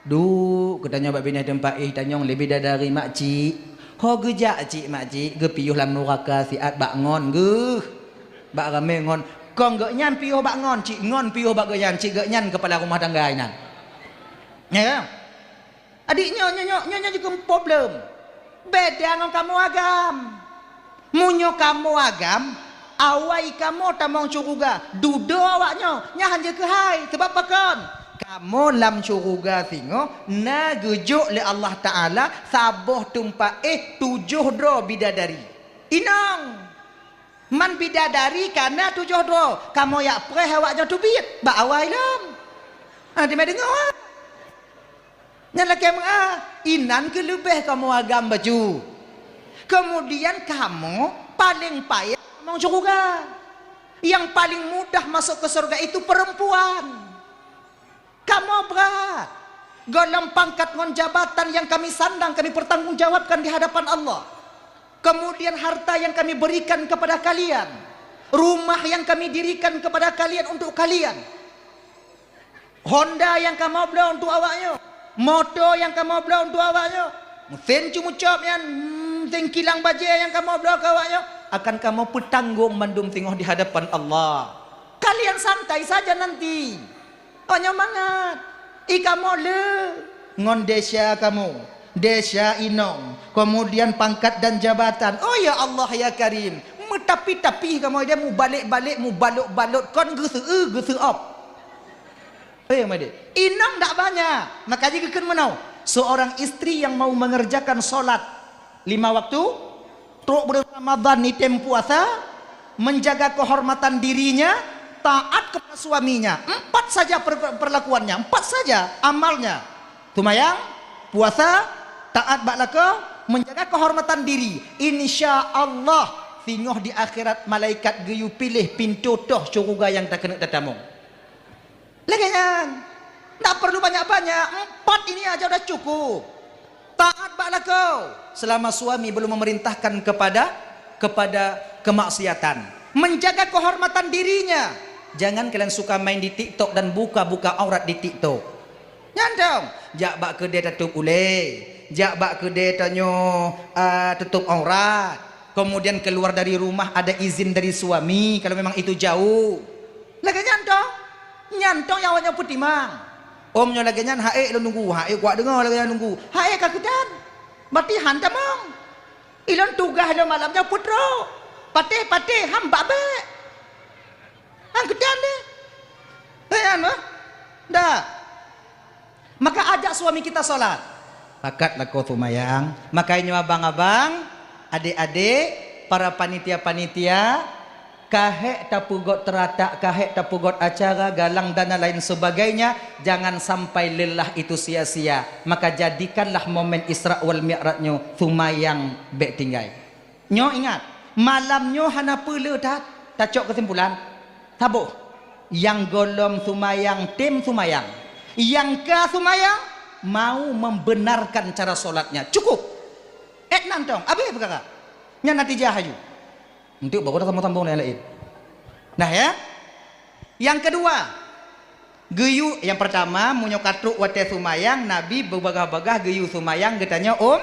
Duek, geutanyoe bak binéh teumpat éh tanyong leubeh dari makcik. Ho geujak cik makcik, geupiôh lam nuraka siat bak ngon geuh. Bak ramé ngon, kon geuh nyan piôh bak ngon, cik ngon piôh bak geuh nyan, cik geuh nyan keupala rumah tangga inan. Ya kan? Adik nyoe, nyoe, nyoe, nyoe, nyoe jikheun problem. Beda ngon kamoe agam. Meunyoe kamoe agam, awai kamoe tamong syeuruga, dudoe awaknyoe, nyan han jeuet keuhai. Sabab pakon? Kamoe lam syeuruga singoh na geujok lé Allah Taala saboh teumpat éh tujoh droe bidadari. Inong! Man bidadari ka na tujoh droe, kamoe jak preh awaknyoe teubiet bak awai lom. Ha, teuma deungoe. Nyan lakée meu'ah, inan keuh leubeh kamoe agam bacut. Keumudian kamoe paleng payah tamong syeuruga. Nyang paleng mudah masôk keu syeuruga itu peurempuan. Kamoe brat. Gohlom pangkat ngon jabatan nyang kami sandang kami peurtanggongjawabkan di hadapan Allah. Keumudian harta nyang kami beurikan keupada kalian, rumah nyang kami dirikan keupada kalian untuk kalian. Honda nyang kamoe bloe untuk awaknyoe, moto nyang kamoe bloe untuk awaknyoe, meusén ceumucop nyan, hmm, meusén kilang bajée nyang kamoe bloe keu awaknyoe, akan kamoe peutanggong mandum singoh di hadapan Allah. Kalian santai saja nanti. Awaknyoe mangat. I kamoe le ngon desya kamoe, desya inong, keumudian pangkat dan jabatan. Oh ya Allah ya Karim, meutapi-tapi kamoe dia mubalek-balek, mubalot-balot, kon geuseu-eu, geuseu-op. Eh, Made. Inong dak banyak. Maka jih geukheun meunoe, seorang istri yang mau mengerjakan solat lima waktu, trok buleuen Ramadan item puasa, menjaga kehormatan dirinya, taat kepada suaminya. Empat saja per-, perlakuannya, empat saja amalnya. Seumayang, puasa, taat bak lakoe, menjaga kehormatan diri. Insya Allah, singoh di akhirat malaikat geuyue piléh pintoe toh syeuruga nyang takeuneuk tatamong. Lagée nyan. Tak perlu banyak-banyak. Empat ini aja udah cukup. Taat bak lakoe selama suami belum memerintahkan kepada, kepada kemaksiatan. Menjaga kehormatan dirinya. Jangan kalian suka main di TikTok dan buka-buka aurat di TikTok. Nyan dong, jak bak keudée tatup ulée, jak bak keudée tanyoe, ah, tutup aurat. Kemudian keluar dari rumah ada izin dari suami kalau memang itu jauh. Lagée nyan dong. Nyan dong nyang awaknyoe peutimang. Ôm nyoe lagèe nyan, han ék lôn nunggu, han ék kuat deungoe lagèe nyan nunggu. Han ék ka keutan. Berarti han tamong. Ilôn tugaih lôn malam nyoe peutrok. Patéh-patéh han bak bèk. Han keutan deh. Hei, han bah? Dak. Maka ajak suami kita salat. Pakat lakoe seumayang. Maka nyoe abang-abang, adék-adék, para panitia-panitia, ka hék tapeugot teuratak, ka hék tapeugot acara, galang dan lain sebagainya, jangan sampai lelah itu sia-sia. Maka jadikanlah momen Isra wal Mi'raj nyoe seumayang bèk tinggai. Nyoe ingat, malam nyoe hana peue le that, tacok keusimpulan. Saboh, nyang gohlom seumayang tem seumayang. Nyang ka seumayang mau membenarkan cara solatnya. Cukup. Ék nan tong, abéh peukara. Nyan natijah laju. Untuk baru dah sambung-sambung nyang laén. Nah ya. Nyang keudua, geuyue, nyang peurtama, meunyoe ka trok watèe seumayang, Nabi beubagaih-bagaih geuyue seumayang geutanyoe ôm.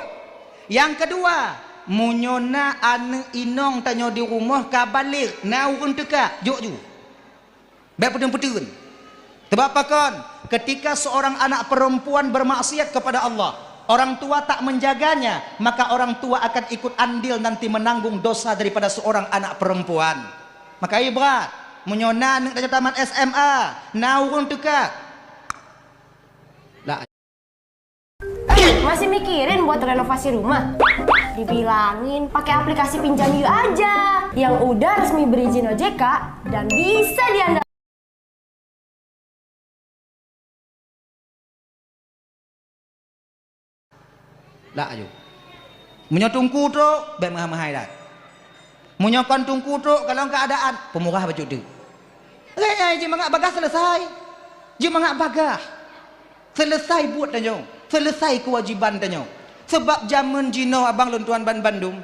Nyang keudua, meunyoe na aneuk inong tanyoe di rumoh ka baligh, na ureueng teuka, jok ju. Bèk peuteun-peuteun. Sebab pakon? Ketika seorang anak perempuan bermaksiat kepada Allah, orang tua tak menjaganya, maka orang tua akan ikut andil nanti menanggung dosa daripada seorang anak perempuan. Maka ie brat, meunyoe na aneuk tanyoe tamat S M A, na ureueng teuka. Lah. Masih mikirin buat renovasi rumah? Dibilangin pakai aplikasi Pinjam Yuk aja, yang udah resmi berizin O J K dan bisa diandalkan. Lah, ayo. Meunyoe teungku trok, bèk meuhai-meuhai that. Meunyoe kon teungku trok, kalon keuadaan, peumurah bacut teuk. Lé nyan jimangat bagaih selesai. Jimangat bagaih. Selesai buet tanyoe. Selesai keuwajiban tanyoe. Sabab jameun jinoe abang lôn tuan banbandum.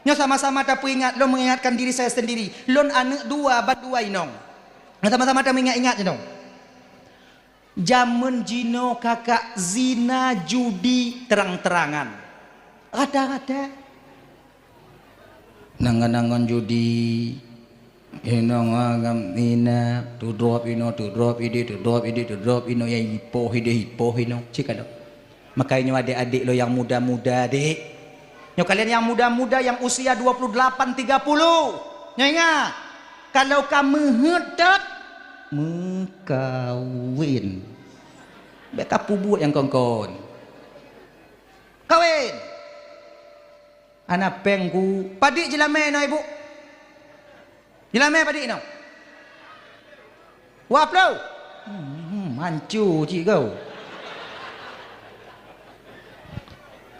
Nyoe sama-sama tapeuingat, lôn mengingatkan diri saya sendiri. Lôn aneuk dua, ban dua inong. Nyoe sama-sama tameuingat-ingat jinoe. Jameun jinoe kakak zina judi terang-terangan. Rata-rata. Nangan-nangan judi, inong agam zina, tudrop inoe, tudrop idéh, tudrop idéh, tudrop inoe, nyang ipoh idéh, ipoh inoe. Cit ka lom. Makajih nyoe adék-adék lôn nyang muda-muda, dek. Nyoe kalian nyang muda-muda, nyang usia dua puluh delapan, tiga puluh. Nyoe ingat, kalau ka meuheuet that, meukawen. Bèk ka peubuet nyang kon-kon. Kawen. Hana péng ku. Padit jilamé inoe, Ibu? Jilamé padit inoe? Dua ploh. Hmm, manco cit kau.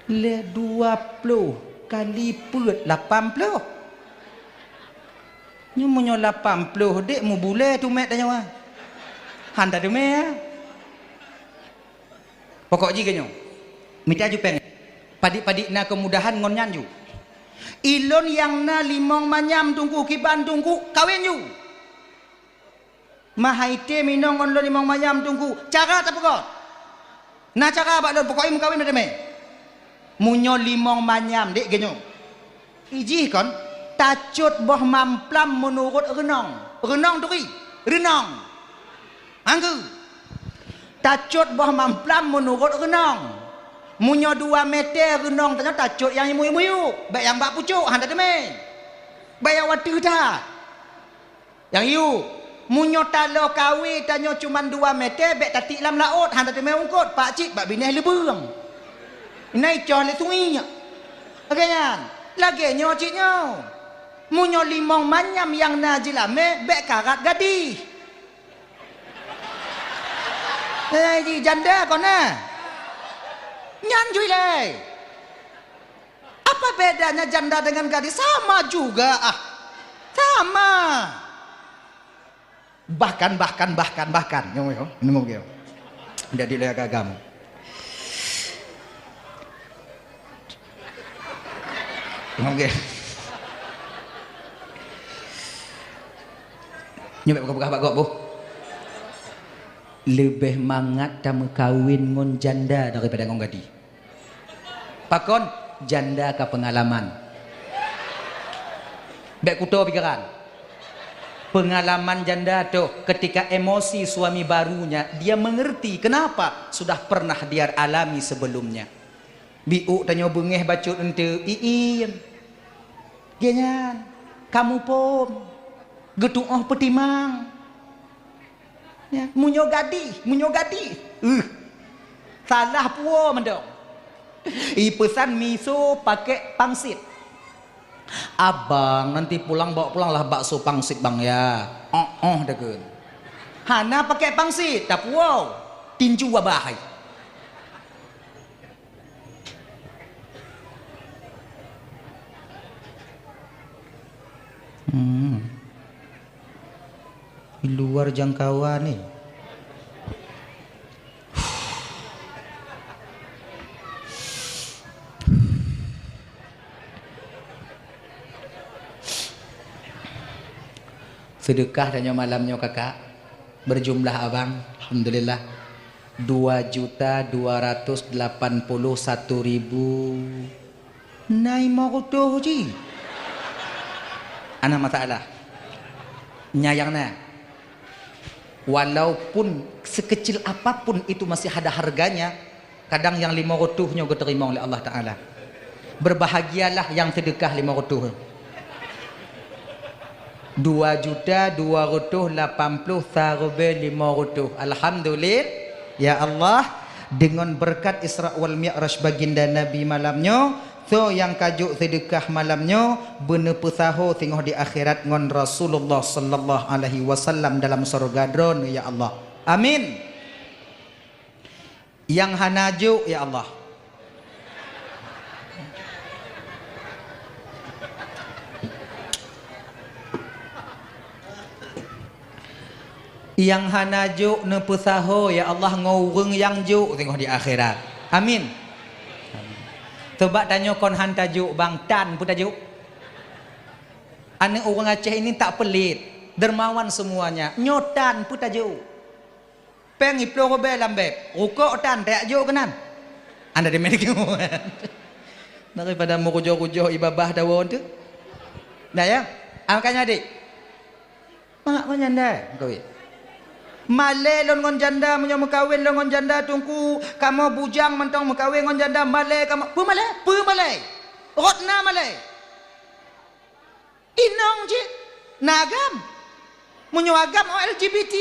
Lé dua ploh kali peuet lapan ploh. Nyoe meunyoe lapan ploh dek mubulée tumét tanyoe. Han tateumé, ya. Pokok jih keu nyoe, mita ju péng. Padit-padit na keumudahan ngon nyan ju. Ilôn nyang na limong manyam teungku, kiban teungku, kawen ju. Meuhai tém inong ngon lôn limong manyam teungku, cara tapeugot. Na cara bak lôn, pokok jih meukawen meuteumé. Meunyoe limong manyam, dek, keu nyoe. Ijih kon, tacot boh mamplam meunurot reunong. Reunong turi, reunong. Anggeue. Tacot boh mamplam meunurot reunong. Meunyoe dua meter reunong tanyoe tacot nyang imuyuek-muyuek, bèk nyang bak pucok, han tateumé. Bèk nyang watèe that. Nyang yue, meunyoe taloe kawé tanyoe cuman dua meter, bèk tatiek lam laôt, han tateumé eungkôt, pakcit bak binéh leubeueng. Inan icoh lé sungiek. Lagèe nyan, lagèe nyoe cit nyoe. Meunyoe limong manyam nyang na jilamé, bèk karat gadih. Eh, ji janda kon na. Nyan ju ilée. Apa bedanya janda dengan gadis? Sama juga, ah. Sama. Bahkan, bahkan, bahkan, bahkan. Nyoe, nyoe. Nyoe, nyoe. Jadi lé agam. Nyoe, nyoe. Nyoe bèk peugah-peugah bak gob, boh. Leubeh mangat tameukawen ngon janda daripada ngon gadis. Pakon? Janda ka peungalaman. Bèk kuto pikiran. Pengalaman janda toh, ketika emosi suami barunya, dia mengerti kenapa sudah pernah dia alami sebelumnya. Biôk tanyoe beungéh bacut eunteuk, iin. Geuhnyan, kamoe phôn, geutu'oh peutimang. Ya, meunyoe gadih, meunyoe gadih, uh, salah puwoe mantong. Ipeusan miso pakai pangsit. "Abang, nanti pulang bawa pulanglah bakso pangsit, Bang, ya." "Oh, oh," takheun. Hana pakai pangsit, tapuwoe. Tinju abah hai. Hmm. Di luar jangkauan ni. Sedekah tanyoe malam nyoe, Kakak, berjumlah abang, alhamdulillah, dua juta dua ratus delapan puluh satu ribu. Na limong reutôh cit. Hana masalah. Nyan nyang na. Walaupun sekecil apapun itu masih ada harganya, kadang nyang limong reutôh nyoe geuteurimong lé Allah Taala. Berbahagialah nyang sedekah limong reutôh. Dua juta dua reutôh lapan ploh sareubee limong reutôh. Alhamdulillah. Ya Allah, deungon beureukat Isra wal Mi'raj baginda Nabi malam nyoe, soe nyang ka jok seudeukah malam nyoe, beuneupeusaho singoh di akhirat ngon Rasulullah sallallahu alaihi wasallam dalam syeuruga Droeneuh, ya Allah. Amin. Nyang hana jok, ya Allah. Nyang hana jok neupeusaho, ya Allah, ngon ureuëng nyang jok singoh di akhirat. Amin. Amin. Teuba tanyoe kon han tajok, bang, tan peue tajok? Aneuëk ureuëng Aceh ini tak pelit, dermawan semuanya. Nyoe tan peue tajok? Péng iploh rubée lam beb, rukok tan tajak jok keunan. Anda di Amerika. Daripada meurujoh-rujoh ié babah dawa tu. Nah ya, ah, makanya adik. Mak meunyan deh, meukawen. Malée lôn ngon janda, meunyoe meukawen lôn ngon janda, Teungku, kamoe bujang mantong meukawen ngon janda, malée kamoe. Peue malée? Peue malée? Rot na malée. Inong cit na agam. Meunyoe agam, oh, L G B T.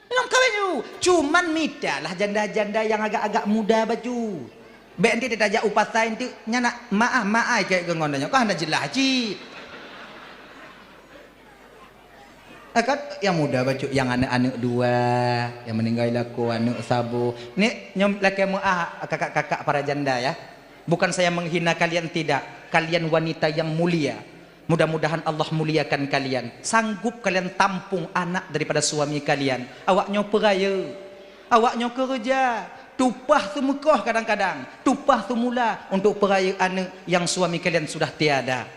Inong kawén ju. Cuman mitalah janda-janda nyang agak-agak muda bacut. Bék nanti tajak u pasai nanti, nyan nak maah maai keu ngon nyoe. Kah hana jeulaih cit. Ah, kan nyang muda bacut, nyang aneuk-aneuk dua, nyang meuninggai lakoe, aneuk saboh. Ni nyoe lakée meuah kakak-kakak para janda ya. Bukan saya menghina kalian, tidak. Kalian wanita yang mulia. Mudah-mudahan Allah muliakan kalian. Sanggup kalian tampung anak daripada suami kalian. Awak nyoe peurayeuk. Awak nyoe keureuja. Tupah seumeukoh kadang-kadang. Tupah seumula untuk peurayeuk aneuk yang suami kalian sudah tiada.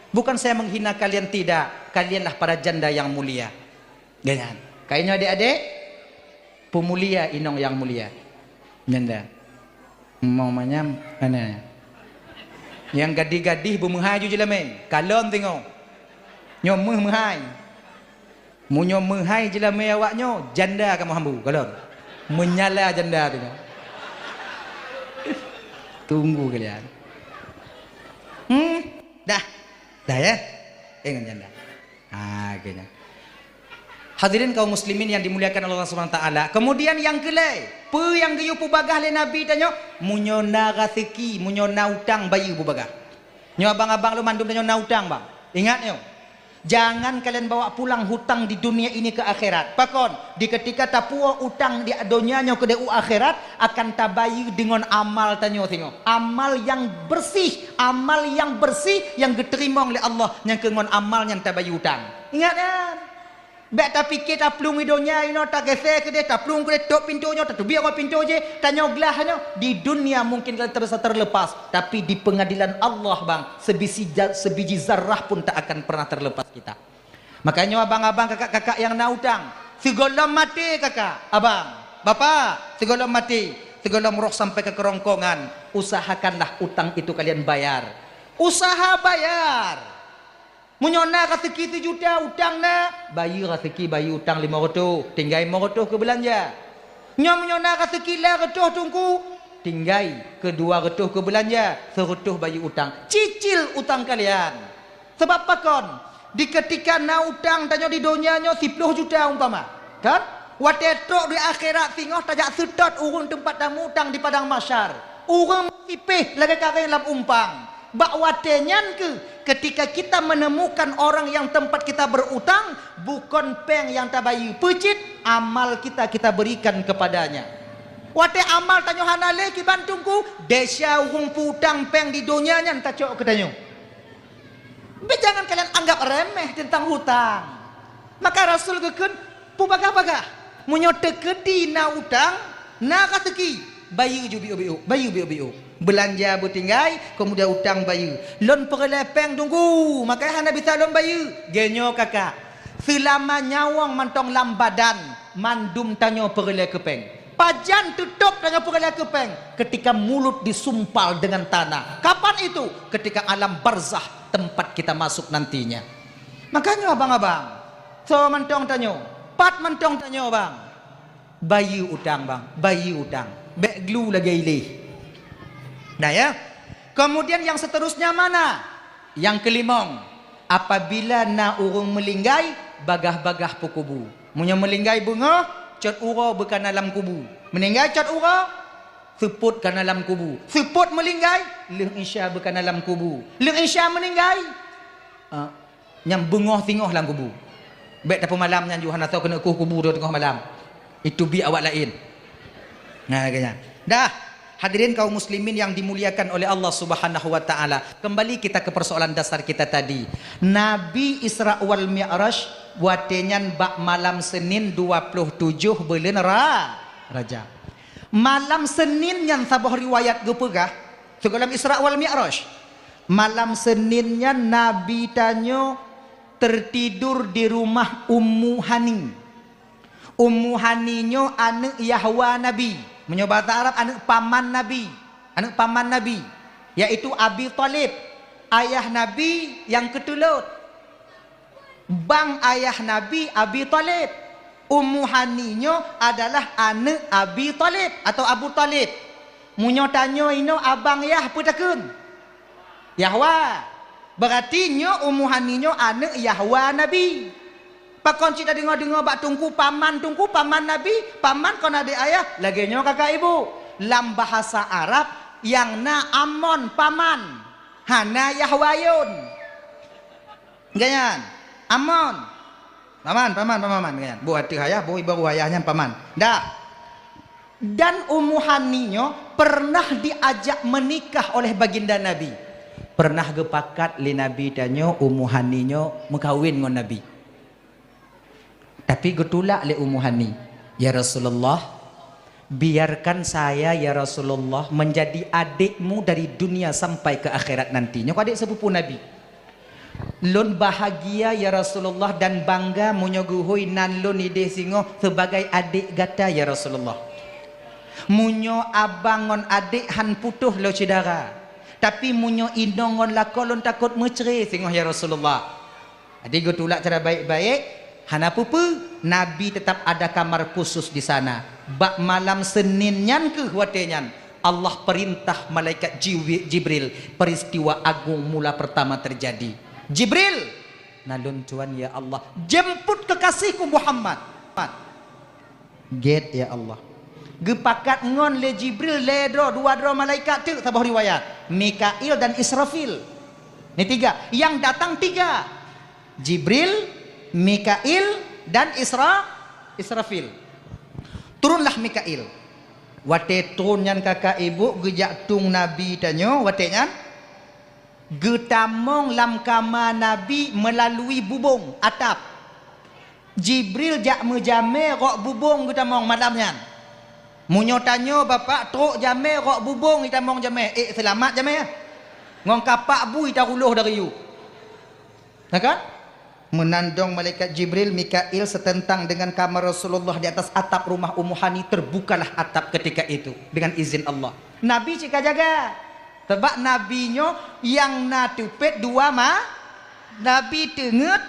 Bukan saya menghina kalian, tidak. Kalianlah para janda yang mulia. Ganyan. Kainyoe adik-adik, peumulia inong yang mulia. Nyanda. Mau manyam, mana? Nyang gadih-gadih beumeuhai ju jeulamé. Kalon teungoh. Nyoe meuh meuhai. Meunyoe meuhai jeulamé awak nyoe, janda kamoe hambu, kalon. Menyala janda teungoh. Tunggu kalian. Hmm, dah. Dah ya? Eh, ngon janda. Ha, keunya. Hadirin kaum muslimin yang dimuliakan Allah Subhanahu wa taala. Kemudian nyang keulhèe, peue nyang geuyue peubagah lé Nabi tanyoe? Meunyoe na raseuki, meunyoe na utang, bayeue beubagah. Nyoe abang-abang lôn mandum tanyoe na utang, bang. Ingat nyoe. Jangan kalian bawa pulang hutang di dunia ini ke akhirat. Pakon? Di ketika tapuwoe utang di donya nyoe keudéh u akhirat, akan tabayeue deungon amal tanyoe singoh. Amal nyang bersih, amal nyang bersih nyang geuteurimong lé Allah nyang keu ngon amal nyang tabayeue utang. Ingat nyan. Bék tapike taplueng i donya inoe, tageusék keudéh, taplueng keudéh, tôp pintoe nyoe, tateubiet ngon pintoe jéh, tanyoe glah nyoe. Di dunia mungkin kalian terasa terlepas, tapi di pengadilan Allah, bang, sebisi ja-, sebiji zarah pun tak akan pernah terlepas kita. Makanya abang-abang, kakak-kakak yang na utang, sigohlom maté kakak, abang, bapak, sigohlom maté, sigohlom roh sampai ke kerongkongan, usahakanlah utang itu kalian bayar. Usaha bayar. Meunyoe na raseuki sijuta, utang na, bayeue raseuki, bayeue utang limong reutôh, tinggai limong reutôh keu beulanja. Nyoe meunyoe na raseuki lam reutôh Teungku, tinggai keu dua reutôh keu beulanja, sireutôh bayeue utang. Cicil utang kalian. Sabab pakon? Di keutika na utang tanyoe di donya nyoe siploh juta umpama, kan? Watée trok di akhirat singoh tajak seutôt ureuëng teumpat tameuutang di padang mahsyar. Ureuëng sipéh lagée karéng lam umpang. Bak watée nyan keuh, keutika kita menemukan orang yang tempat kita berutang, bukon péng nyang tabayeue, peucit amal kita, kita berikan kepadanya. Watée amal tanyoe hana lé kiban Teungku, desya ureuëng peu-utang péng di donya nyan tacok keu tanyoe. Bék jangan kalian anggap remeh teuntang hutang. Maka Rasul geukheun, peubagah-bagah. Meunyoe teukeudi na utang, na raseuki, bayeue ju biôk-biôk, bayeue biôk-biôk. Beulanja beutinggai, keumudian utang bayeue. Lôn peureulée péng Teungku, makajih hana bisa lôn bayeue. Geuh nyoe kakak, seulama nyawöng mantong lam badan, mandum tanyoe peureulée keu péng. Pajan teutôb tanyoe peureulée keu péng? Keutika mulut disumpal dengan tanah. Kapan itu? Keutika alam barzah, tempat kita masuk nantinya. Makanya abang-abang, soe mantong tanyoe, pat mantong tanyoe bang, bayeue utang bang, bayeue utang. Bék glu lagée ileh. Nah ya. Kemudian yang seterusnya mana? Nyang keulimong, apabila na ureuëng meulinggai, bagah-bagah peukubu. Meunyoe meulinggai beungoh, cot uroe beu kana lam kubu. Meuninggai cot uroe, seupôt kana lam kubu. Seupôt meulinggai, lheueh isya beu kana lam kubu. Lheueh isya meuninggai, ah, nyang beungoh singoh lam kubu. Bék tapeumalam nyan ju hana soe keuneuk kueh kubu teungoh malam. Itu bi awak laén. Nah, lagée nyan. Dah, hadirin kaum muslimin yang dimuliakan oleh Allah Subhanahu wa taala. Kembali kita ke persoalan dasar kita tadi. Nabi Isra wal Mi'raj watée nyan bak malam Senin dua puluh tujoh buleuen Ra-, Rajab. Malam Senin nyan saboh riwayat geupeugah, sigohlom Isra wal Mi'raj. Malam Senin nyan Nabi tanyoe tertidur di rumah Ummu Hani. Ummu Hani nyoe aneuëk Yahwa Nabi. Meunyoe bahasa Arab, aneuëk paman Nabi. Aneuëk paman Nabi, yaitu Abi Thalib, ayah Nabi nyang keutulot. Bang ayah Nabi Abi Thalib. Ummu Hani nyoe adalah aneuëk Abi Thalib atau Abu Thalib. Meunyoe tanyoe inoe abang yah peue takheun? Yahwa. Beurati nyoe Ummu Hani nyoe aneuëk Yahwa Nabi. Pakon cit tadeungoe-deungoe bak Teungku paman, Teungku paman Nabi, paman kon adék ayah, lagée nyoe kakak ibu. Lam bahasa Arab nyang na amon paman, hana Yahwa yon. Ganyan, amon. Paman, paman, paman, ganyan. Boh ateueh ayah, boh ibaru ayah nyan paman. Dah. Dan Ummu Hani nyoe pernah diajak menikah oleh baginda Nabi. Pernah geupakat lé Nabi tanyoe Ummu Hani nyoe meukawen ngon Nabi. Tapi geutulak lé Ummu Hani, "Ya Rasulullah, biarkan saya, ya Rasulullah, menjadi adikmu dari dunia sampai ke akhirat nanti." Nyoe adék sepupu Nabi. "Lôn bahagia, ya Rasulullah, dan bangga meunyoe geuhôi nan lôn idéh singoh sebagai adék gata, ya Rasulullah. Meunyoe abang ngon adék han putôh lôn syedara, tapi meunyoe inong ngon lakoe lôn takot meucré singoh, ya Rasulullah." Jadi geutulak cara baik-baik, hana peue-peue, Nabi tetap ada kamar khusus di sana. Bak malam Senin nyan keuh watée nyan, Allah perintah malaikat Jiwi-, Jibril, peristiwa agung mula pertama terjadi. "Jibril, na lôn tuan ya Allah, jemput kekasihku Muhammad." Gét ya Allah. Geupakat ngon lé Jibril lhée droe, dua droe malaikat teuk saboh riwayat, Mikail dan Israfil. Ni tiga, yang datang tiga. Jibril, Mikail, dan Isra-, Israfil. Turunlah Mikail. Watée trôn nyan kakak ibu geujak tueng Nabi tanyoe, watée nyan geutamong lam kama Nabi melalui bubông atap. Jibril jak meujamé rok bubông geutamong malam nyan. Meunyoe tanyoe bapak trok jamé rok bubông itamong jamé, ék seulamat jamé. Ngon kapak bui taruloh dari yue. Na kan? Meunan dong malaikat Jibril, Mikail seuteuntang deungon kama Rasulullah di atas atap rumah Ummu Hani, terbukalah atap ketika itu dengan izin Allah. Nabi cit ka jaga. Sabab Nabi nyoe nyang na teupet dua ma-, Nabi teungeut,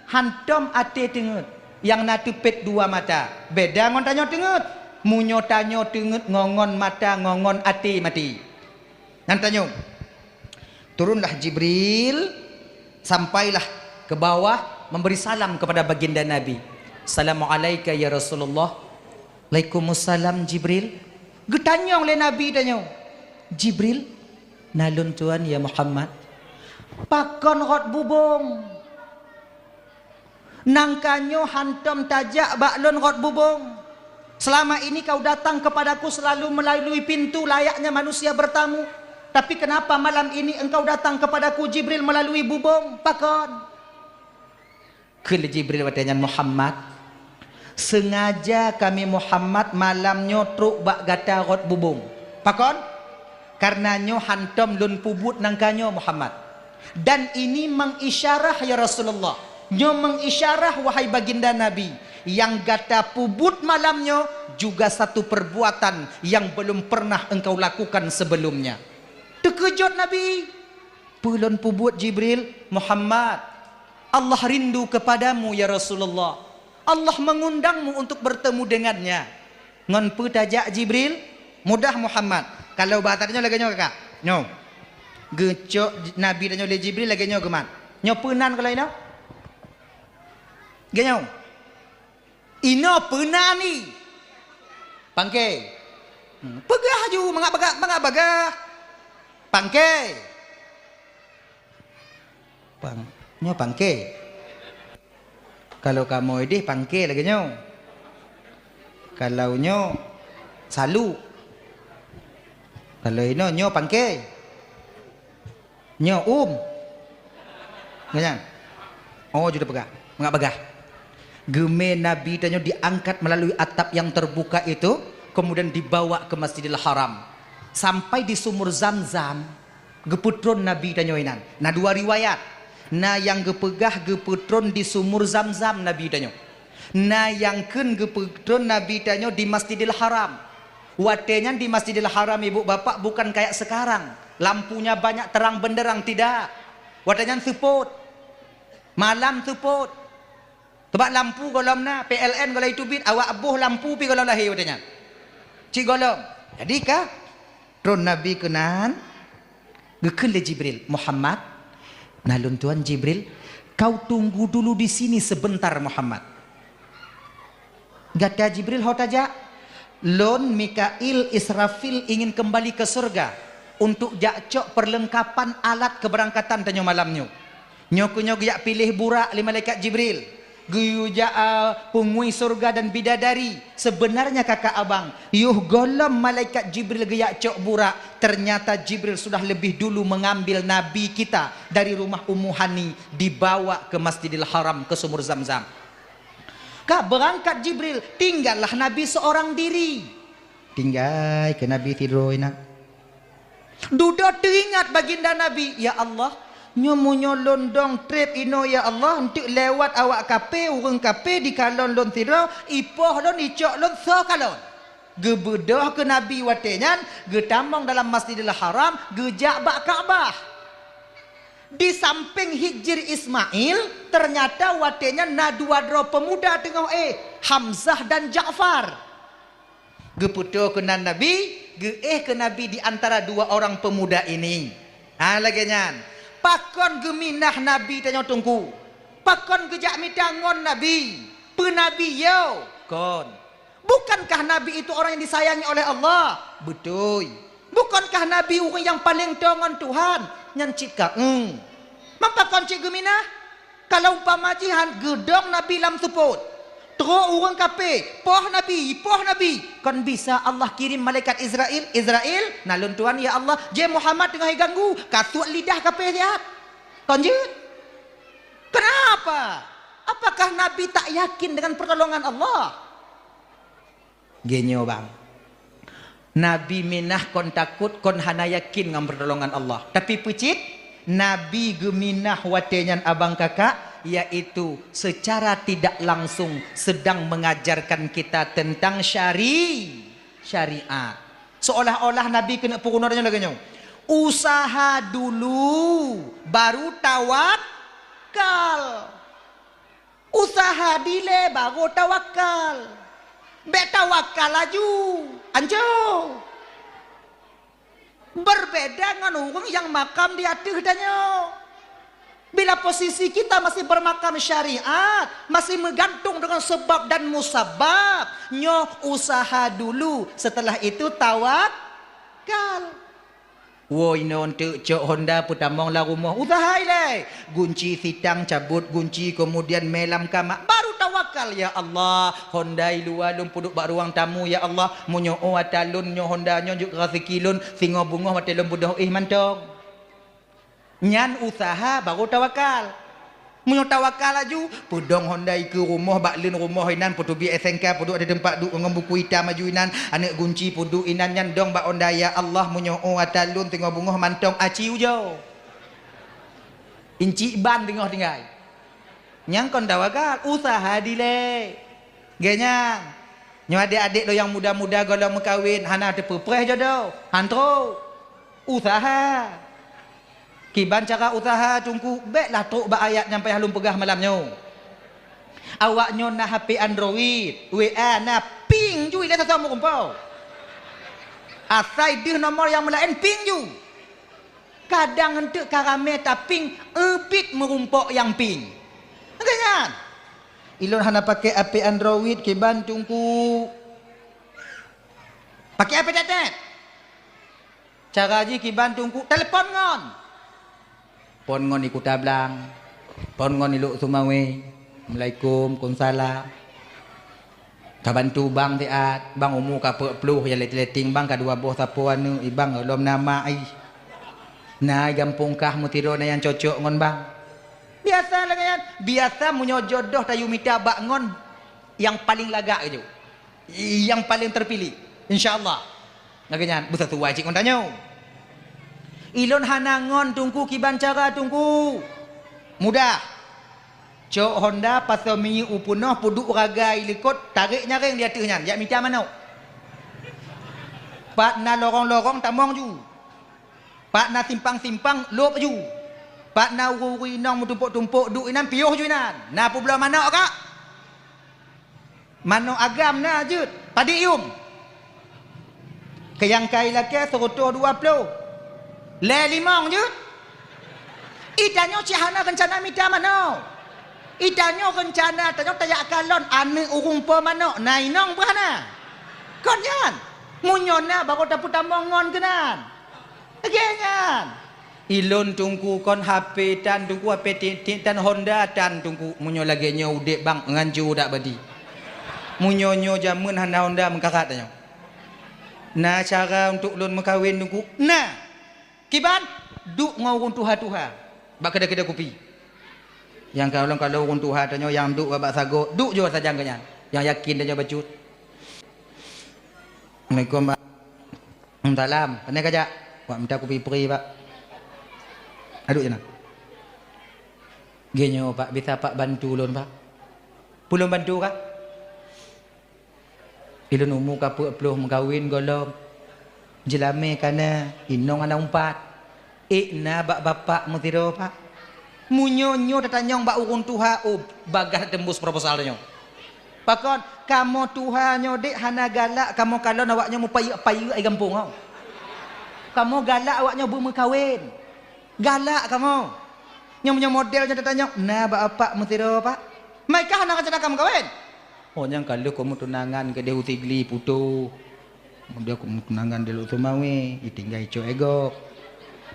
hantom até teungeut, nyang na teupet dua mata. Beda ngon tanyoe teungeut. Meunyoe tanyoe teungeut ngon, ngon mata, ngon, ngon até maté. Nyan tanyoe. Turunlah Jibril, sampailah ke bawah, memberi salam kepada baginda Nabi. "Assalamualaika ya Rasulullah." "Waalaikumsalam, Jibril." Geutanyong lé Nabi tanyoe, "Jibril, na lôn tuan ya Muhammad, pakon rot bubông? Nangka nyoe hantom tajak bak lôn rot bubông. Selama ini kau datang kepadaku selalu melalui pintu layaknya manusia bertamu. Tapi kenapa malam ini engkau datang kepadaku, Jibril, melalui bubông? Pakon?" Kheun lé Jibril watée nyan, "Muhammad, sengaja kami Muhammad malam nyoe trok bak gata rot bubông. Pakon? Kareuna nyoe hantom lôn peubuet nangka nyoe, Muhammad. Dan ini mengisyarah, ya Rasulullah. Nyoe mengisyarah, wahai baginda Nabi, nyang gata peubuet malam nyoe juga satu perbuatan yang belum pernah engkau lakukan sebelumnya." Teukeujot Nabi. "Peue lôn peubuet, Jibril?" "Muhammad, Allah rindu kepadamu, ya Rasulullah. Allah mengundangmu untuk bertemu dengannya." "Ngon peue tajak, Jibril?" "Mudah, Muhammad. Kalau bahasa tanyoe lagée nyoe, kakak. Nyoe. Geucok Nabi tanyoe lé Jibril lagée nyoe geumat. Nyoe peue nan kalau inoe?" "Lagée nyoe. Inoe peue nan?" "Pangke." Hmm, peugah ju, mangat bagah, mangat bagah. "Pangke." Pang-, nyoe pangke. Kalau kamoe ideh pangke lagée nyoe. Kalau nyoe saluk. Kalau inoe nyoe pangke. Nyoe um. Nyan. Oh, ju teupeugah. Mangat bagah. Geumé Nabi tanyoe diangkat melalui atap yang terbuka itu, kemudian dibawa ke Masjidil Haram. Sampai di sumur Zamzam, geupeutron Nabi tanyoe inan. Na dua riwayat. Na nyang geupeugah geupeutron di sumur Zamzam Nabi tanyoe. Na nyang kheun geupeutron Nabi tanyoe di Masjidil Haram. Watée nyan di Masjidil Haram, ibu bapak, bukan kayak sekarang, lampunya banyak terang benderang, tidak. Watée nyan seupôt. Malam seupôt. Teubak lampu gohlom na, P L N gohlom teubiet, awak boh lampu pih gohlom lahé watée nyan. Cit gohlom. Jadi ka tron Nabi keunan, geukheun lé Jibril, "Muhammad, na lôn tuan Jibril, kau tunggu dulu di sini sebentar, Muhammad." "Gata Jibril ho tajak?" "Lôn, Mikail, Israfil ingin kembali ke surga untuk jak cok perlengkapan alat keberangkatan tanyoe malam nyoe." Nyoe keuh nyoe geujak piléh burak lé malaikat Jibril. Geuyue jak, a, peungui surga dan bidadari. Sebenarnya kakak abang, yoh gohlom malaikat Jibril geujak cok burak, ternyata Jibril sudah lebih dulu mengambil Nabi kita dari rumah Ummu Hani, dibawa ke Masjidil Haram, ke Sumur Zamzam. Ka beurangkat Jibril, tinggallah Nabi seorang diri. Tinggai keu Nabi sidroe inan. Dudoe teuingat baginda Nabi, "Ya Allah, nyoe meunyoe lôn dong treb inoe, ya Allah, eunteuk lewat awak kape, ureuëng kape dikalon lôn sidroe, ipoh lôn, icok lôn, soe kalon?" Geubeudôh keu Nabi watée nyan, geutamong dalam Masjidil Haram, geujak bak Ka'bah. Di sampéng Hijir Ismail, ternyata watée nyan na dua droe peumuda teungoh éh, Hamzah dan Ja'far. Geupeutoe keunan Nabi, geuéh keu Nabi di antara dua orang pemuda ini. Ha, lagée nyan. Pakon geuminah Nabi tanyoe Teungku? Pakon geujak mita ngon Nabi? Peu Nabi yo? Kon. Bukankah Nabi itu orang yang disayangi oleh Allah? Beutôi. Bukankah Nabi ureuëng nyang paleng toe ngon Tuhan? Nyan cit ka, eng. Meupa kon cit geuminah? Kalau umpama jih han geudong Nabi lam seupôt, trok ureuëng kape, poh Nabi, poh Nabi, kon bisa Allah kirim malaikat Israel, "Israel, na lôn tuan, ya Allah, jeh Muhammad teungoh jiganggu, kasuet lidah kape siat." Kon jeuet? Kenapa? Apakah Nabi tak yakin dengan pertolongan Allah? Geunyoe bang, Nabi minah kon takot, kon hana yakin ngon pertolongan Allah. Tapi peucit, Nabi geuminah watée nyan abang kakak, yaitu secara tidak langsung sedang mengajarkan kita tentang syari-, syariat. Seolah-olah Nabi keuneuk peurunoe lagée nyoe, "Usaha dulu, baru tawak-, Kal. Usaha dilée baru tawakal. Bék tawakal laju. Anco. Berbeda ngon ureuëng nyang makam di ateueh tanyoe. Bila posisi kita masih bermakam syariat, masih meugantung dengan sebab dan musabab, nyoe usaha dulu, setelah itu tawakal. Woe inoe teuk cok honda peutamong lam rumoh, usaha ilée. Gunci sitang cabot gunci, kemudian mé lam kama, baru tawakal, "Ya Allah, honda i luwa lôn peuduek bak ruang tamu, ya Allah. Meunyoe ata lôn nyoe honda nyoe jeuet keu raseuki lôn, singoh beungoh watée lôn beudôh éh mantong." Nyan usaha baru tawakal. Meunyoe tawakal laju, peudong honda i keu rumoh bak leuen rumoh inan, peuteubiet S N K peuduek di teumpat duek ngon buku itam laju inan, aneuëk gunci peuduek inan nyan dong bak honda, "Ya Allah, meunyoe ata lôn singoh beungoh mantong aci ujoe." Incik ban teungoh tinggai. Nyang kon tawakal, usaha dilée. Geuh nyan. Nyoe adék-adék lôn nyang muda-muda gohlom meukawen, hana teupeupreh jodoh. Han trok. Usaha. Kiban cara usaha Teungku, béklah trok bak ayat nyang payah lôn peugah malam nyoe. Awaknyoe na H P Android, W A na ping ju ilée sasoe meurumpok. Asai deuh nomor nyang meulaén ping ju. Kadang eunteuk ka ramé taping, eubit meurumpok nyang ping. Lagée nyan. Ilôn hana pakai H P Android kiban Teungku. Pakai H P tetet. Cara jih kiban Teungku, telepon ngon. Pon ngon i Kuta Blang. Pon ngon i Lhokseumawe. Assalamualaikum, kumsalam. Ka bantu bang siat, bang umu ka peuet ploh, ya letting-letting bang ka dua boh sapo aneuëk, i bang lom na mak ih. Na i gampông kah meusidroe na nyang cocok ngon bang. Biasa lagée nyan, biasa meunyoe jodoh tayue mita bak ngon nyang paleng lagak keujeuet. Nyang paleng terpilih, insya Allah. Lagée nyan, beusasuai cit ngon tanyoe. Ilôn hana ngon Teungku kiban cara Teungku. Mudah. Cok honda pasoe minyeuk u peunoh peuduek ragai likot, tarek nyareng di ateueh nyan, jak mita manok. Pat na lorong-lorong tamong ju. Pat na simpang-simpang lôb ju. Pat na ureuëng-ureuëng inong meutumpok-tumpok duek inan piôh ju inan. Na peubloe manok kak? Manok agam na jeuet, padit yum. Keu nyang ka ilakée seureutôh dua ploh. Lhée limong jeuet. I tanyoe cit hana reuncana mita manok. I tanyoe reuncana tanyoe tajak kalon aneuëk ureuëng po manok, na inong beuh hana. Kon nyan, meunyoe na baru tapeutamong ngon keunan. Lagée nyan. Ilôn Teungku kon H P tan Teungku, H P tiek-tiek tan, honda tan Teungku. Meunyoe lagée nyoe udeb bang, nganjo dak badi. Meunyoe nyoe jameun hana honda meukarat tanyoe. Na cara untuk lôn meukawen Teungku? Na. Kiban? Duek ngon ureuëng tuha-tuha bak keudée-keudée kupi. Nyang kalon-kalon ureuëng tuha tanyoe nyang duek bak sagoe, duek jua sajan keu nyan. Nyang yakin tanyoe bacut. Assalamualaikum, Pak. Salam. Pane kajak? Wak mita kupi pri, Pak. Aduk jana. Geuh nyoe, Pak, bisa Pak bantu lôn, Pak? Peue lôn bantu, Kak? Ilôn umu ka peuet ploh meukawen gohlom. Jeulamé ka na, inong hana umpat. Ék na bak bapak meusidroe, Pak. Meunyoe nyoe tatanyong bak ureuëng tuha, oh, bagaih teumbus proposal nyoe. Pakon, kamoe tuha nyoe dek hana galak kamoe kalon awaknyoe meupayeuk-payeuk di gampông nyoe. Kamoe galak awaknyoe beumeukawen. Galak kamoe. Nyoe meunyoe model nyoe tatanyong, na bak bapak meusidroe, Pak. Mai kah hana rencana ka meukawen? Oh, nyang ka lheueh keu meutunangan keudeh u Sigli putôh. Kemudian keu meutunangan di Lhokseumawe, ditinggai cok e gob.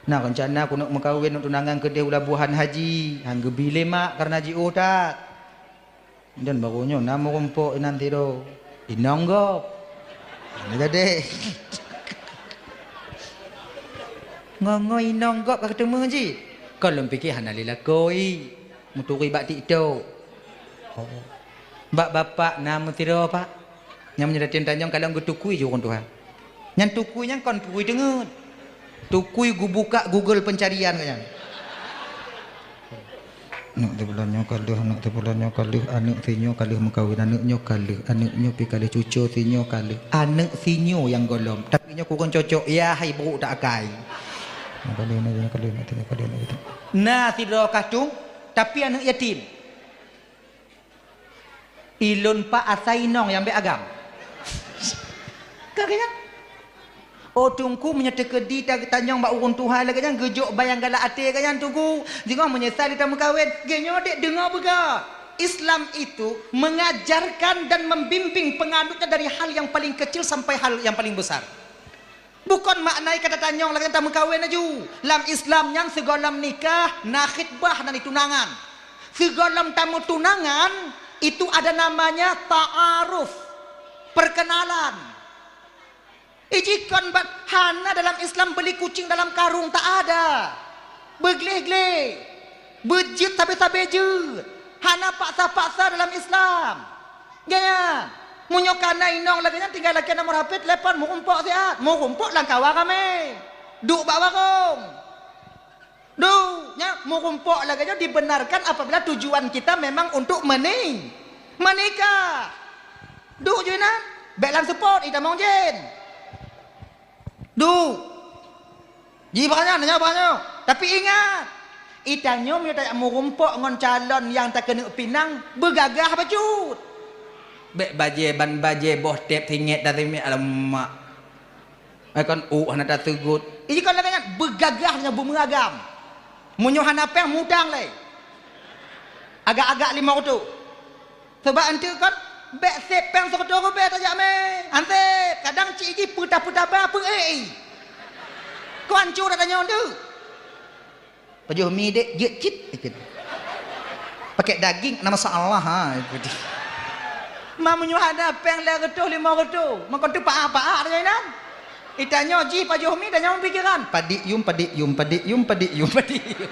Na rencana keuneuk meukawen, neuk tunangan keudeh u Labuhan Haji, han geubi lé mak kareuna jiôh that. Dan baru nyoe na meurumpok inan sidroe. Inong gob. Hana jadi. Ngon-ngon inong gob ka teumé jih. Kon lôn pike hana lé lakoi. Meuturi bak TikTok. Oh. Bak bapak na meusidroe, Pak. Nyang meunyoe dateng tanyong kalon geutukui ju ureuëng tuha. Nyan tukui nyan kon tukui teungeut. Tukui geubuka Google pencarian ka nyan. Aneuk teuh bulan nyoe ka lheueh, aneuk teuh bulan nyoe ka lheueh, aneuk si nyoe ka lheueh meukawen, aneuk nyoe ka lheueh, aneuk nyoe pi ka lheueh, cuco si nyoe ka lheueh, aneuk si nyoe nyang gohlom. Tapi nyoe kureueng cocok, ya hai brok tak akai. Nyoe ka lheueh, nyoe ka lheueh, nyoe ka lheueh, nyoe ka lheueh. Na sidroe kah tueng Tapi aneuëk yatim. Ilôn pak asai inong nyang bék agam. Kan kaya? Oh, Teungku, meunyoe teukeudi ta-, tanyong bak ureuëng tuha lagée nyan, geujok bayang galak até geuh nyan, Teungku. Singoh meunyeusai lé tameukawen, geuh nyoe dek deungoe beugah. Islam itu mengajarkan dan membimbing penganutnya dari hal yang paling kecil sampai hal yang paling besar. Bukon makna kata tanyong lagée tameukawen laju. Lam Islam nyan sigohlom nikah na khitbah, na tunangan. Sigohlom tameutunangan itu ada namanya ta'aruf, perkenalan. Iji kon bat hana dalam Islam beli kucing dalam karung, tak ada. Beugleh-gleh, beujeuet sabe-sabe jeuet, hana paksa-paksa dalam Islam. Gaya, meunyoe kana inong lagée nyan tinggai lakée nomor H P, telepon, meurumpok siat, meurumpok lam kawa ramé. Duek bak warong. Duek, nya meurumpok lagée nyoe dibenarkan apabila tujuan kita memang untuk meni-, menikah. Duek ju inan, bék lam seupôt, itamong jén. Duek. Ji bak nyan, nyoe bak nyoe. Tapi ingat, itanyoe meunyoe tajak meurumpok ngon calon nyang takeuneuk pinang, beugagah bacut. Bék bajée ban bajée boh tép singét dan singét alamak. Ai kon uk hana taseugot. Iji kon lagée nyan, beugagah nyoe beumeuragam. Meunyoe hana péng, mutang lé. Agak-agak limong reutôh. Sabab eunteuk kon, bék sép péng sireutoh ribée tajak mé. Ansép, kadang cit jih peutah-peutah ba peu-ék i. Kon hancô that tanyoe eunteuk. Pajoh mi dek, jeuet cit, ikut. Pakai daging, na masalah, ha, ikut. Ma meunyoe hana péng lhée reutôh, limong reutôh, meukeunteuk paak-paak tanyoe inan. Itanyoe jih pajoh mi, tanyoe pikiran. Padik yum, padik yum, padik yum, padik yum, padik yum.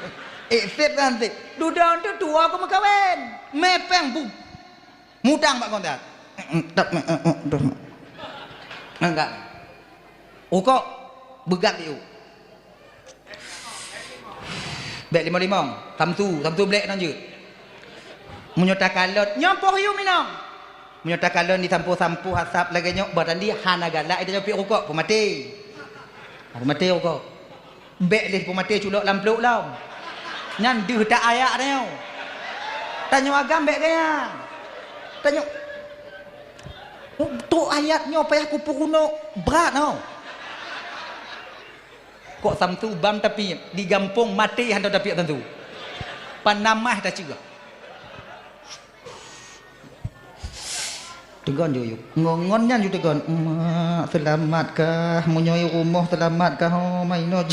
Eh, sép kan, sép. Dudoe tu tuwoe keu meukawen. Mé péng bu-, mutang bak kontak. Enggak. Rukok, beugak yuk. Bék limong-limong, samsu, samsu blék nang jeuet. Meunyoe takalon, nyoe poh yum inong. Meunyoe takalon disampoe-sampoe asap lagée nyoe, bah tandi hana galak, ida nyoe piek rukok, peumaté. Peumaté rukok. Bék lé peumaté culok lam plok lom. Nyan deuh tak ayak tanyoe. Tanyoe agam bék gaya. Tanyoe, trok ayat nyoe payah kupeurunoe brat nyoe. Kok samsu bam tapiep, di gampông maté hantom tapiep samsu. Panamah taceugah. Teugon ju yuk. Ngon, ngon nyan ju teugon. Mak, seulamat kah? Meunyoe i rumoh seulamat kah? Oh, ma inoe.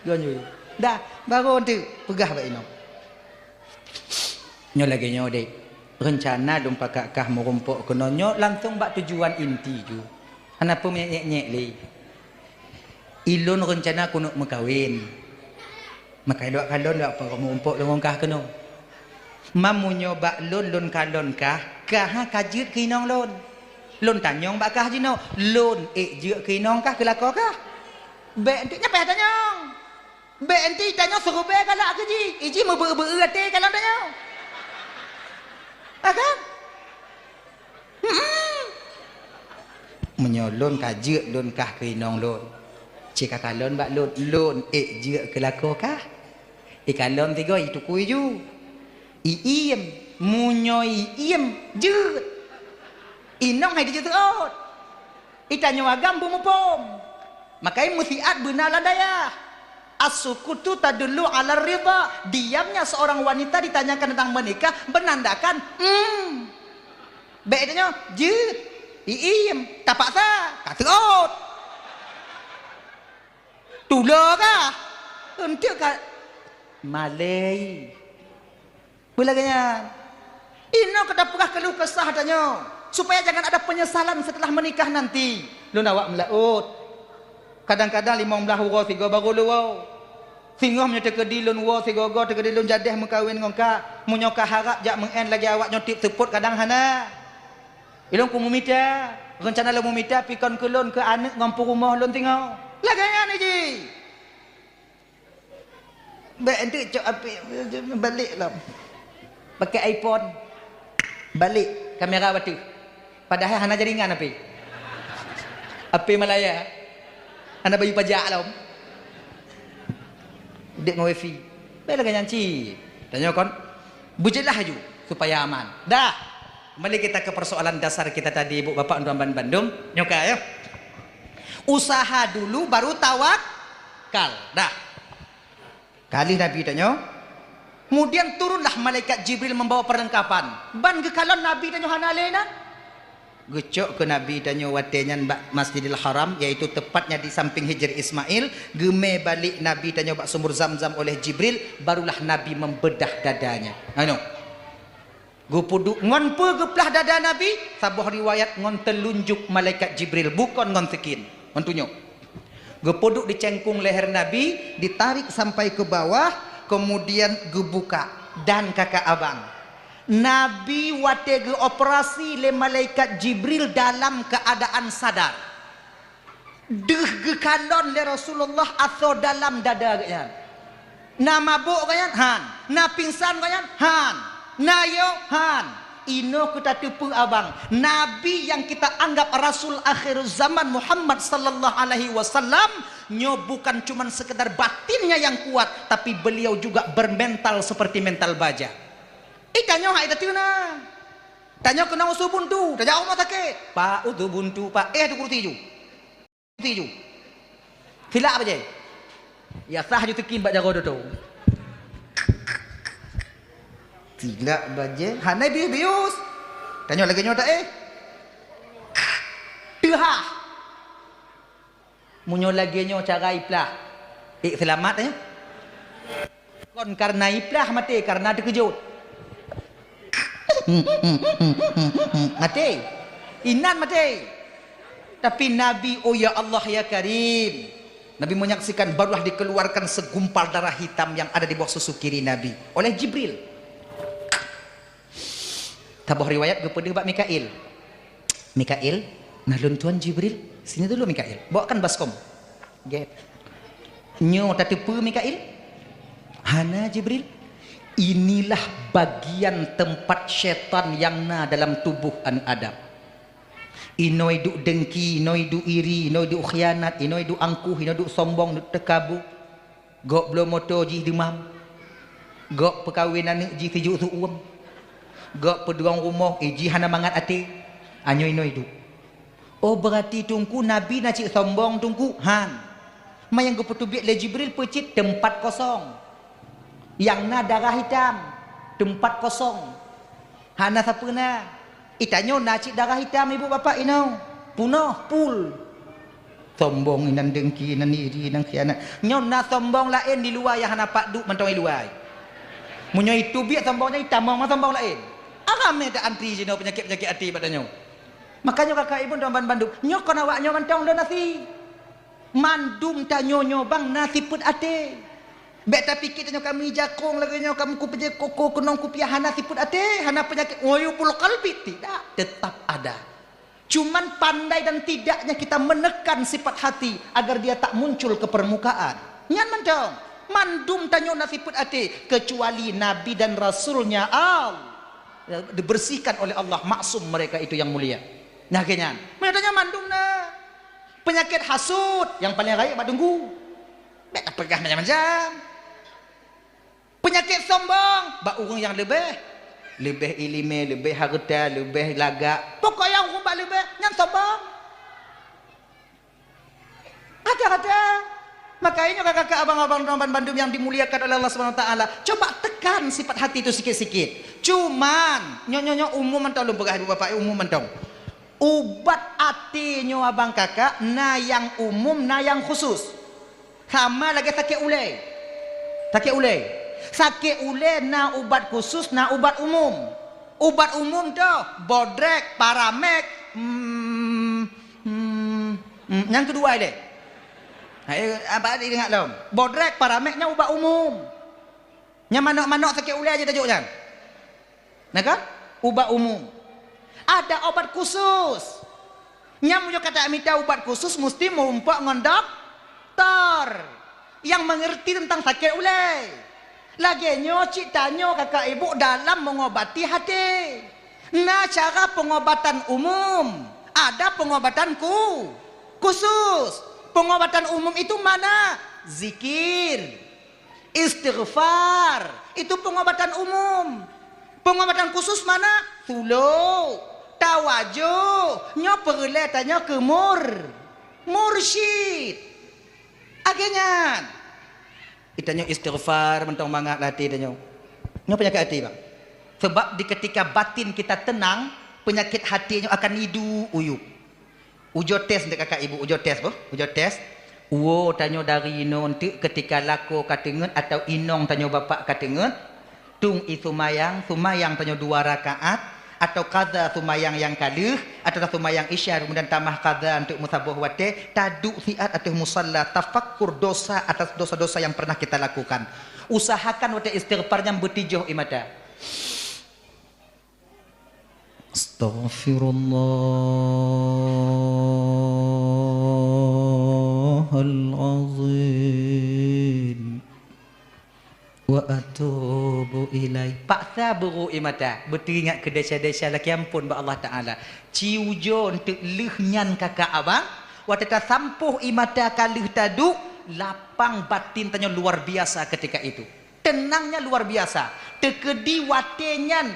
Teugon ju yuk. Dah, baru tu peugah bak inoe. Nyoe lagée nyoe deh. Reuncana lôn pakat kah meurumpok keunoe nyoe langsong bak tujuan inti ju. Hana peue nyek-nyek lé. Ilôn reuncana keuneuk meukawen. Maka ilok kalon lak peurumpok lôn ngon kah keunoe. Mam meunyoe bak lôn, lôn kalon kah, kah ka jeuet keu inong lôn. Lôn tanyong bak kah jinoe, lôn ék jeuet keu inong kah, keu lakoe kah? Bék eunteuk nyan payah tanyong. Bék eunteuk tanyoe siribée galak keu jih, iji meubeu-beu até kalon tanyoe. Ah, kan? Hmm. Meunyoe lôn ka jeuet lôn kah keu inong lôn, cit ka kalon bak lôn, lôn ék jeuet keu lakoe kah? Ikalon sigoe itukui ju. Iiem, meunyoe iiem, jeuet. Inong hai dijeuet seuôt. Itanyoe agam beumuphom. Makai meusiat beuna lam dayah. As-sukutu tadullu 'ala ridha. Diamnya seorang wanita ditanyakan tentang menikah menandakan, hmm. Bék tanyoe, jeuet, iiem, tapaksa, ka seuôt. Tulo kah? Eunteuk ka malée. Beulagée nyan. Inoe ka tapeugah keuluh kesah tanyoe, supaya jangan ada penyesalan setelah menikah nanti. Lôn awak meulaôt. Kadang-kadang limong blaih uroe sigoe barô lôn woe. Singoh meunyoe teukeudi lôn woe sigoe-goe, teukeudi lôn jadeh meukawen ngon kah, meunyoe kah harab jak meu'en lagée awak nyoe tieb seupôt kadang hana. Ilôn ku meumita, reuncana lôn meumita pikon keu lôn keu aneuëk ngon peurumoh lôn singoh. Lagée nyan jih. Bék eunteuk cok apé balek lom. Pakai iPhone. Balek kamera bateue. Padahai hana jaringan apé. Apé Malaya. Hana bayeue pajak lom. Dek ngon wifi. Bèk lagèe nyan cit. Tanyoe kon beujeulaih laju supaya aman. Dah. Kembali kita ke persoalan dasar kita tadi, Ibu Bapak, tuan-tuan bandum. Nyoe ka, ya. Usaha dulu baru tawakal. Dah. Ka lheueh Nabi tanyoe. Kemudian turunlah malaikat Jibril membawa perlengkapan. Ban geukalon Nabi tanyoe hana lé na. Geucok keu Nabi tanyoe watèe nyan bak Masjidil Haram, yaitu tepatnya di samping Hijr Ismail. Geumè balek Nabi tanyoe bak sumur Zamzam oleh Jibril, barulah Nabi membedah dadanya. Anu. Geupeuduek ngon peue geuplah dada Nabi? Saboh riwayat ngon teulunjuk malaikat Jibril, bukon ngon sikin, ngon tunyok. Geupeuduek di cengkung leher Nabi, ditarik sampai ke bawah, kemudian geubuka. Dan kakak abang, Nabi watèe geuoperasi lé malaikat Jibril dalam keadaan sadar. Deuh geukalon lé Rasulullah asoe dalam dada geuhnyan. Na mabök geuhnyan? Han. Na pingsan geuhnyan? Han. Na yo? Han. Inoe keu tateupeue abang, Nabi nyang kita anggap Rasul akhiruz zaman Muhammad sallallahu alaihi wasallam, nyoe bukan cuman sekedar batinnya yang kuat, tapi beliau juga bermental seperti mental baja. Eh, tanyoe hai tateuna. Tanyoe keunong usu buntu, tajak rumoh sakét. Pak, usu buntu, Pak. Eh, tu kursi ju. Tiju. Silak bajèe. Ya sah ju teukin bak jaroe doto. Silak bajèe. Hana bius-bius. Tanyoe lagèe nyoe tak eh? Teuhah. Meunyoe lagèe nyoe cara iplah. Eh, seulamat eh. Kon karena iplah maté, karena teukeujot. Maté. Inan maté. Tapi Nabi, oh ya Allah ya Karim. Nabi menyaksikan barulah dikeluarkan segumpal darah hitam yang ada di bawah susu kiri Nabi oleh Jibril. Saboh riwayat geupeudeuh bak Mikail. Mikail, nah lôn tuan Jibril, sini dulu Mikail. Bawakan baskom. Gét. Nyoe tateupeue Mikail? Hana Jibril. Inilah bagian tempat syaitan yang na dalam tubuh aneuk Adam. Inoe duek dengki, inoe duek iri, inoe duek khianat, inoe duek angkuh, inoe duek sombong, duek teukabu. Gok bloe moto jih deumam. Gok peukawen aneuk jih sijuek su uem. Gok peudong rumoh, eh, jih hana mangat até. Anyoe inoe duek. Oh, beurati Teungku Nabi na cit sombong Teungku? Han. Ma nyang geupeuteubiet lé Jibril peucit teumpat kosong. Nyang na darah hitam, teumpat kosong. Hana sapeue na. Itanyoe na cit darah hitam ibu bapak inoe. Punoh, pul. Sombong inan dengki, inan iri, inan khianat. Nyoe na sombong laén di luwa nyang hana pat duek mantong di luwa. Meunyoe iteubiet sombong nyan itamong ma sombong laén. Aramé ta antri jinoe peunyakét-peunyakét até bak tanyoe. Makanya kakak ibu tuan ban bandum, nyoe kon awak nyoe mantong lôn asi. Mandum tanyoe nyoe bang na sifeuet até. Bèk tapike tanyoe kami jakong lagèe nyoe, kami kupeujeuet koko keunong kupiah hana sifeuet até, hana peunyakét uyubul qalbi, tidak, tetap ada. Cuman pandai dan tidaknya kita menekan sifat hati agar dia tak muncul ke permukaan. Nyan mantong, mandum tanyoe na sifeuet até, kecuali Nabi dan Rasulnya Allah, dibersihkan oleh Allah, maksum mereka itu yang mulia. Nah, lagèe nyan. Meunyoe tanyoe mandum na. Peunyakét hasut nyang paleng rayeuk bak Teungku. Bèk tapeugah macam-macam. Peunyakét sombong bak ureueng nyang leubeh, leubeh ileumèe, leubeh hareuta, leubeh lagak. Pokok nyang ureueng bak leubeh nyan sombong. Kata-kata. Maka nyoe kakak-kakak, abang-abang, teman bandum yang dimuliakan oleh Allah Subhanahu wa taala, coba tekan sifat hati itu sikit-sikit. Cuman, nyoe, nyoe, nyoe umum mantong lôn peugah ibu bapak, umum mantong. Ubat até nyoe abang kakak, na nyang umum, na nyang khusus. Sama lagèe sakét ulèe. Sakét ulèe. Sakét ulèe na ubat khusus, na ubat umum. Ubat umum toh, bodrek, paramek, hmm, hmm, hmm, nyang keudua ilèe. Hai, apa tadi ingat lom? Bodrek, paramek nyan ubat umum. Nyan manok-manok sakét ulèe aja tajok nyan. Nah kan? Ubat umum. Ada obat khusus. Nyang meunyoe ka tamita ubat khusus, musti meurumpok ngon doktor nyang mengerti tentang sakét ulèe. Lagèe nyoe cit tanyoe kakak ibu dalam mengobati até. Na cara pengobatan umum, ada pengobatan khu-, khusus. Pengobatan umum itu mana? Zikir. Istighfar, itu pengobatan umum. Pengobatan khusus mana? Suluk, tawajuh, nyoe peureulée tanyoe keu mur-, mursyid. Lagée nyan. Itanyoe istighfar mantong mangat lam até tanyoe. Nyoe peunyakét até, bang. Sebab di ketika batin kita tenang, penyakit hati nyoe akan iduek-uyuek. Ujoe tes dek kakak ibu, ujoe tes boh, ujoe tes. Woe tanyoe dari inoe enteuk ketika lakoe ka teungeut atau inong tanyoe bapak ka teungeut, tueng ie seumayang, seumayang tanyoe dua rakaat, atau qadha seumayang nyang ka lheueh, atau seumayang isya kemudian tamah qadha enteuk meusaboh watée, taduek siat ateueh musalla, tafakkur dosa atas dosa-dosa yang pernah kita lakukan. Usahakan watée istighfar nyan beutijoh ie mata. Astaghfirullahal azim. Wa atubu ilaih. Paksa beurôk ie mata, beuteuingat keu desya-desya lakée amphon bak Allah Taala. Ci ujoe enteuk lheueh nyan kakak abang, watée tasampôh ie mata ka lheueh taduek, lapang batin tanyoe luar biasa ketika itu. Tenangnya luar biasa. Teukeudi watée nyan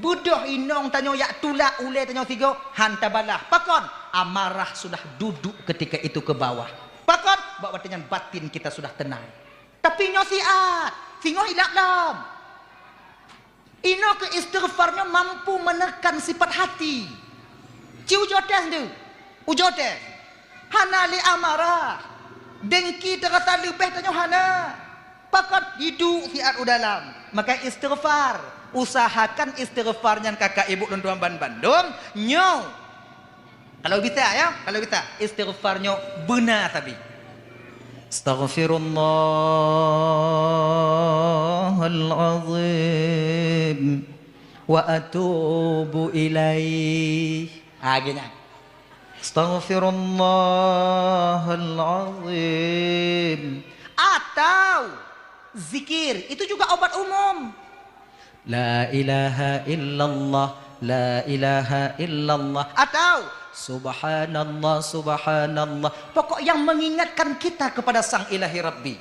beudôh inong tanyoe jak tulak ulée tanyoe sigoe, han tabalah. Pakon? Amarah sudah duduk ketika itu ke bawah. Pakon? Bak watée nyan batin kita sudah tenang. Tapi nyoe siat, singoh ilab lom. Inoe keu istighfar nyoe mampu menekan sifat hati. Ci ujoe tes tu. Ujoe tes. Hana lé amarah. Dengki teurasa leubeh tanyoe hana. Pakon? Iduek siat u dalam. Maka istighfar. Usahakan istighfar nyan kakak ibu lôn tuan ban bandum. Nyoe. Kalau bisa ya, kalau bisa istighfar nyoe beuna sabe. Astaghfirullahal azim wa atubu ilaih. Ha, geuh nyan. Astaghfirullahal azim. Atau zikir, itu juga obat umum. La ilaha illallah, la ilaha illallah. Atau subhanallah, subhanallah. Pokok yang mengingatkan kita kepada Sang Ilahi Rabbi.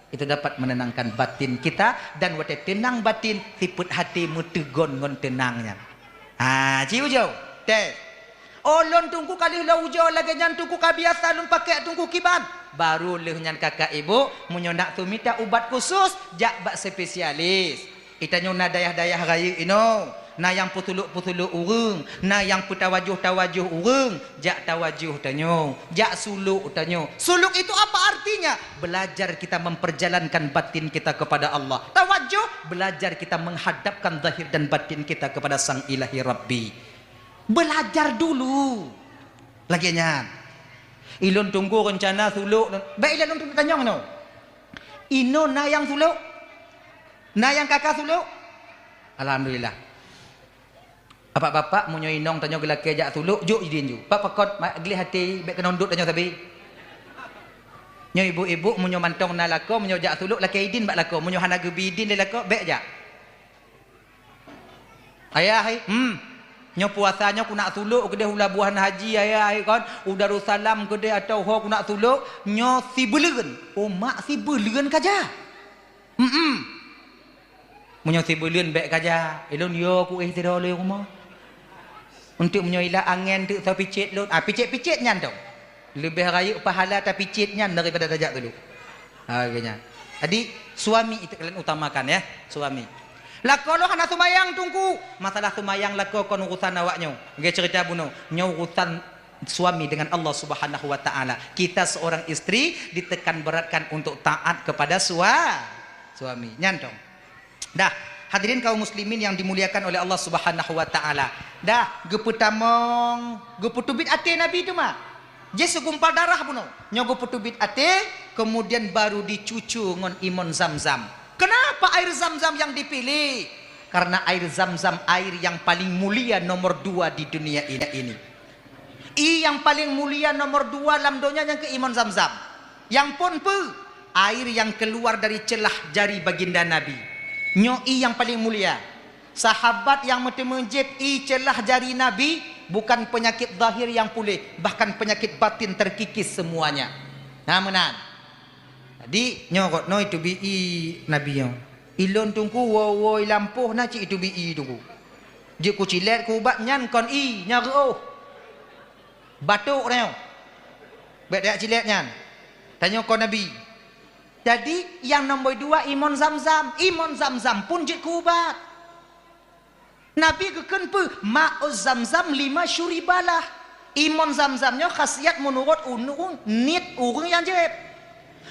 Itu dapat menenangkan batin kita dan watée tenang batin, sifat hati meuteugon ngon tenang nyan. Ha, ci ujoe. Tes. Oh, lôn Teungku ka lheueh lôn ujoe lagée nyan Teungku ka biasa lôn pakai Teungku kiban. Baru lheueh nyan kakak ibu, meunyoe nak sumita ubat khusus, jak bak spesialis. Itanyoe na dayah-dayah rayeuk inoe, na nyang peusuluk-peusuluk ureuëng, na nyang peutawajoh-tawajoh ureuëng, jak tawajoh tanyoe, jak suluk tanyoe. Suluk itu apa artinya? Belajar kita memperjalankan batin kita kepada Allah. Tawajoh, belajar kita menghadapkan zahir dan batin kita kepada Sang Ilahi Rabbi. Belajar dulu. Lagée nyan. Ilôn Teungku rencana suluk, bék ilôn Teungku tanyong inoe. Inoe na nyang suluk? Na nyang ka ka suluk? Alhamdulillah. Bapak-bapak, meunyoe inong tanyoe geulakée jak suluk, jok idin ju. Bak pakon ma-, gleh até, bék keunong dot tanyoe sabe. Nyoe ibu-ibu, meunyoe mantong na lakoe, meunyoe jak suluk, lakée idin bak lakoe. Meunyoe hana geubi idin lé lakoe, bék jak. Ayah, hai, hmm. Nyoe puasa nyoe ku nak suluk keudeh u Labuhan Haji, ayah, hai, kon. U Darussalam keudeh atau ho ku nak suluk, nyoe sibuleuen. Oh, mak, sibuleuen ka jak? Hmm. Meunyoe sibuleuen bék ka jak, ilôn yo ku éh sidroe lé rumoh. Untuk meunyoe ilah angén teuk soe picet lôn, ah, picet-picet nyan tu. Leubeh rayeuk pahala tapicet nyan daripada tajak suluk. Ha, geuh nyan. Jadi, suami itu kalian utamakan, ya, suami. Lakoe lôn hana seumayang, Teungku. Masalah seumayang lakoe kon urusan awak nyoe. Geuh cerita bunoe. Nyoe urusan suami dengan Allah Subhanahu wa Ta'ala. Kita seorang istri ditekan beratkan untuk taat kepada sua-, suami. Nyan dong. Dah, hadirin kaum muslimin yang dimuliakan oleh Allah Subhanahu wa Ta'ala. Dah, geupeutamong, geupeuteubiet até Nabi teuma. Jih segumpal darah bunoe. Nyoe geupeuteubiet até, kemudian baru dicucu ngon imon Zam-Zam. Kenapa air Zam-Zam yang dipilih? Karena air Zam-Zam air yang paling mulia nomor dua di dunia ini. Ie nyang paleng mulia nomor dua lam donya nyang keu imon Zam-Zam. Nyang phon peue? Air nyang keuluar dari ceulah jari baginda Nabi. Nyoe ie nyang paleng mulia. Sahabat nyang meuteumé jieb ie ceulah jari Nabi, bukan penyakit zahir nyang puléh, bahkan penyakit batin terkikis semuanya. Nah, meunan. Di nyoe rot noi teubi ié Nabi nyoe. Ilôn Teungku woe-woe i lampôh na cit iteubi ié Teungku. Jeuet kucilét keu ubat nyan kon ié, nyan reuôh. Batuk tanyoe. Bék tajak cilét nyan. Tanyoe kon Nabi. Jadi, nyang nombor dua imon Zamzam. Imon Zamzam pun jeuet keu ubat. Nabi geukheun peue? Ma'uz Zamzam lima syuribalah. Imon Zamzam nyoe khasiat meunurot ureuëng niet ureuëng nyang jieb.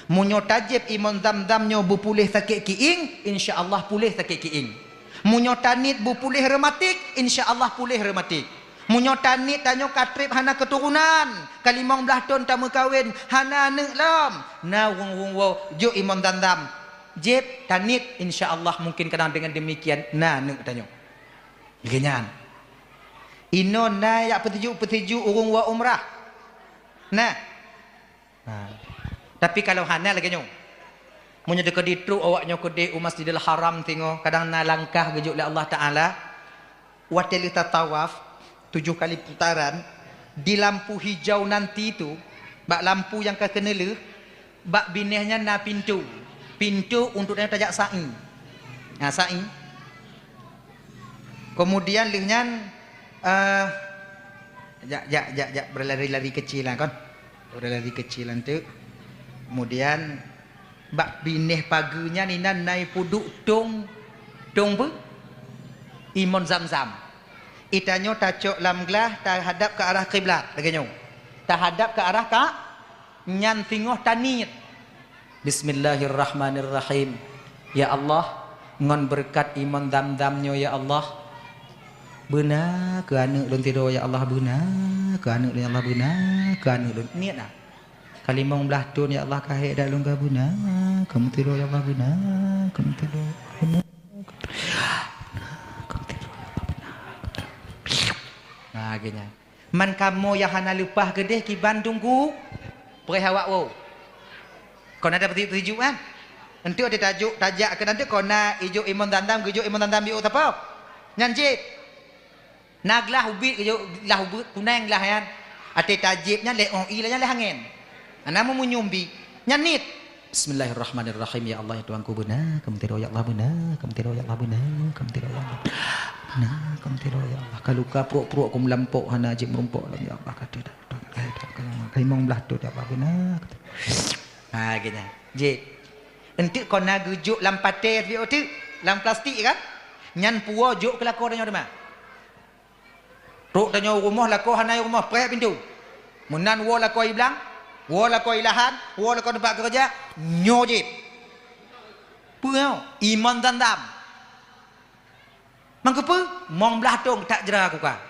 Meunyoe tajieb imon Zamzam nyoe beupuléh sakét kiéng, insya Allah puléh sakét kiéng. Meunyoe taniet beupuléh reumatik, insya Allah puléh reumatik. Meunyoe taniet tanyoe ka treb hana keuturonan, ka limong blaih thon tameukawen, hana aneuëk lom, na ureuëng-ureuëng woe jok imon Zamzam. Jieb, taniet, insya Allah mungkin kadang dengan demikian na aneuëk tanyoe. Lagée nyan. Inoe na jak peusijuek-peusijuek ureuëng woe umrah. Nah. Nah. Tapi kalau hana lagée nyoe. Meunyoe teukeudi trok awak nyoe keudeh u Masjidil Haram singoh, kadang na langkah geujok lé Allah Taala. Watée lheueh tatawaf tujoh kali putaran, di lampu hijau nanti tu, bak lampu nyang ka keuneulheueh, bak binéh nyan na pintoe. Pintoe untuk tanyoe tajak sa'i. Na sa'i. Kemudian lheueh nyan, eh, jak, jak, jak, jak, berlari-lari kecil lah kon. Berlari kecil lah tu. Kemudian bak binéh pageue nyan inan na ipeuduek tong, tong peue? Imon Zamzam. Itanyoe tacok lam glah tahadap ke arah kiblat lagée nyoe. Tahadap ke arah ka nyan singoh taniet. Bismillahirrahmanirrahim. Ya Allah, ngon beureukat imon Zamzam nyoe ya Allah, beuna keu aneuëk lôn sidroe ya Allah, beuna keu aneuëk lôn ya Allah, beuna keu aneuëk lôn. Niet na. Ka limong blaih thon ya Allah, ka hék dak lôn ka beuna, kamoe sidroe ya Allah beuna, kamoe sidroe beuna. Nah, geuhnyan. Man kamoe nyang hana leupah keudeh kiban Teungku, preh awak woe. Kon ada peusijuek-peusijuek kan? Enteuk teutajok tajak keu nanteuk kon na ijok imon Zamzam, geujok imon Zamzam jok sapo? Nyan jép. Na glah ubit geujok, glah ubit kuneng glah nyan. Até tajép nyan lé oh i lah nyan lé hangén. Ana meumunyum bi. Nyan niet. Bismillahirrahmanirrahim. Ya Allah, ya Tuhanku, beuna kamoe sidroe ya Allah, beuna kamoe sidroe ya Allah, beuna kamoe sidroe ya Allah. Beuna kamoe sidroe ya Allah. Ka luka pruek-pruek ku meulampok hana jeuet meurumpok lom ya Allah, ka teuh limong blaih thon ya Allah, beuna. Ha, geuhnyan. Jép. Enteuk kon na geujok lam paté, lam plastik kan? Nyan puwoe jok keu lakoe tanyoe teuma. Trok tanyoe u rumoh, lakoe hana i rumoh, preh pintoe. Meunan woe lakoe i blang, woe lakoe i lahan, woe lakoe teumpat keureuja, nyoe jép. Peue nyoe? Imon Zamzam. Mangkeupeue? Mong blaih thon that jra kuka.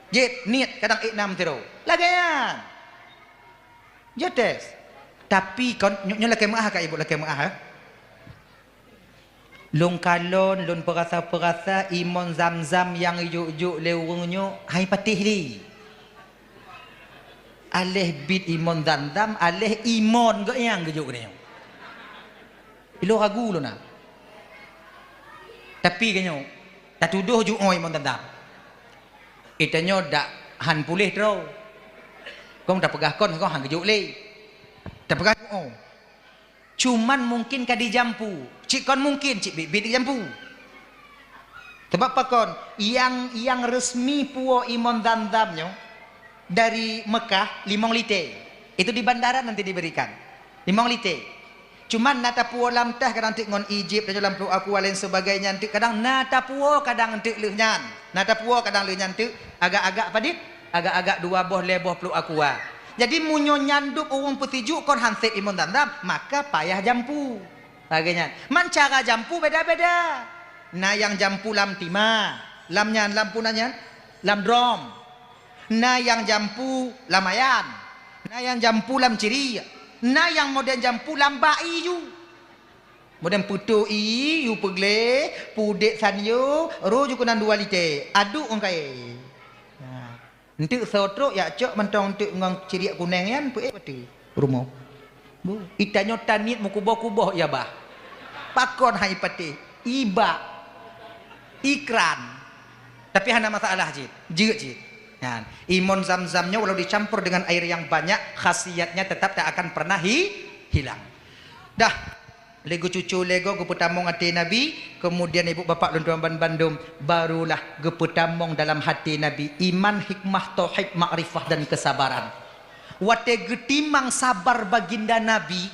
Jép, niet, kadang ék nam sidroe. Lagée nyan. Jeuet tes. Tapi kon, nyoe, nyoe lakée meuáh ka ibu, lakée meuáh, eh. Lôn kalon, lôn peurasa-peurasa imon Zamzam nyang jok-jok lé ureuëng nyoe hai patéh lé. Aléh bit imon Zamzam, aléh imon geuh nyang geujok nyoe. Ilôn ragu lôn na. Tapi geuhnyoe, tatudoh jok imon Zamzam. Itanyoe dak han puléh droe. Kong tapeugah kon, kong han geujok lé. Tapeugah jok. Cuman mungkin ka dijampu. Cit kon mungkin, cit biet-biet dijampu. Sebab pakon, nyang, nyang resmi puwoe imon Zamzam nyoe dari Mekah limong lité. Itu di bandara nanti diberikan. Limong lité. Cuman na tapuwoe lam teh kadang teuk ngon ijib, lam pluek aqua lain sebagainya teuk kadang na tapuwoe kadang teuk lheueh nyan. Na tapuwoe kadang lheueh nyan teuk agak-agak padit, agak-agak dua boh lhée boh pluek aqua. Jadi meunyoe nyan dub ureuëng peusijuek kon han sép imon Zamzam, maka payah jampu. Lagée nyan. Man cara jampu beda-beda. Na nyang jampu lam timah, lam nyan, lam puna nyan, lam drom. Na nyang jampu lam ayan. Na nyang jampu lam ciriek. Na nyang modern jampu lam bak ié ju. Modern peutoh ié ju peugleh, pudek sanyo, roh ju keunan dua lité. Aduk ngon kayée. Nah. Enteuk soe trok jak cok mantong enteuk ngon ciriek kuneng nyan peuék bateue rumoh. Bu, itanyoe taniet meukuboh-kuboh ya bah. Pakon hai patéh? Ibak. Ikran. Tapi hana masalah cit. Jeuet cit. Nyan. Imon Zamzam nyoe walau dicampur dengan air yang banyak, khasiatnya tetap tak akan pernah hi-, hilang. Dah, lé geucucu lé goe geupeutamong até Nabi, keumudian ibu bapak lôn tuan ban bandum, barulah geupeutamong dalam até Nabi iman, hikmah, tauhid, makrifah dan kesabaran. Watée geutimang sabar baginda Nabi,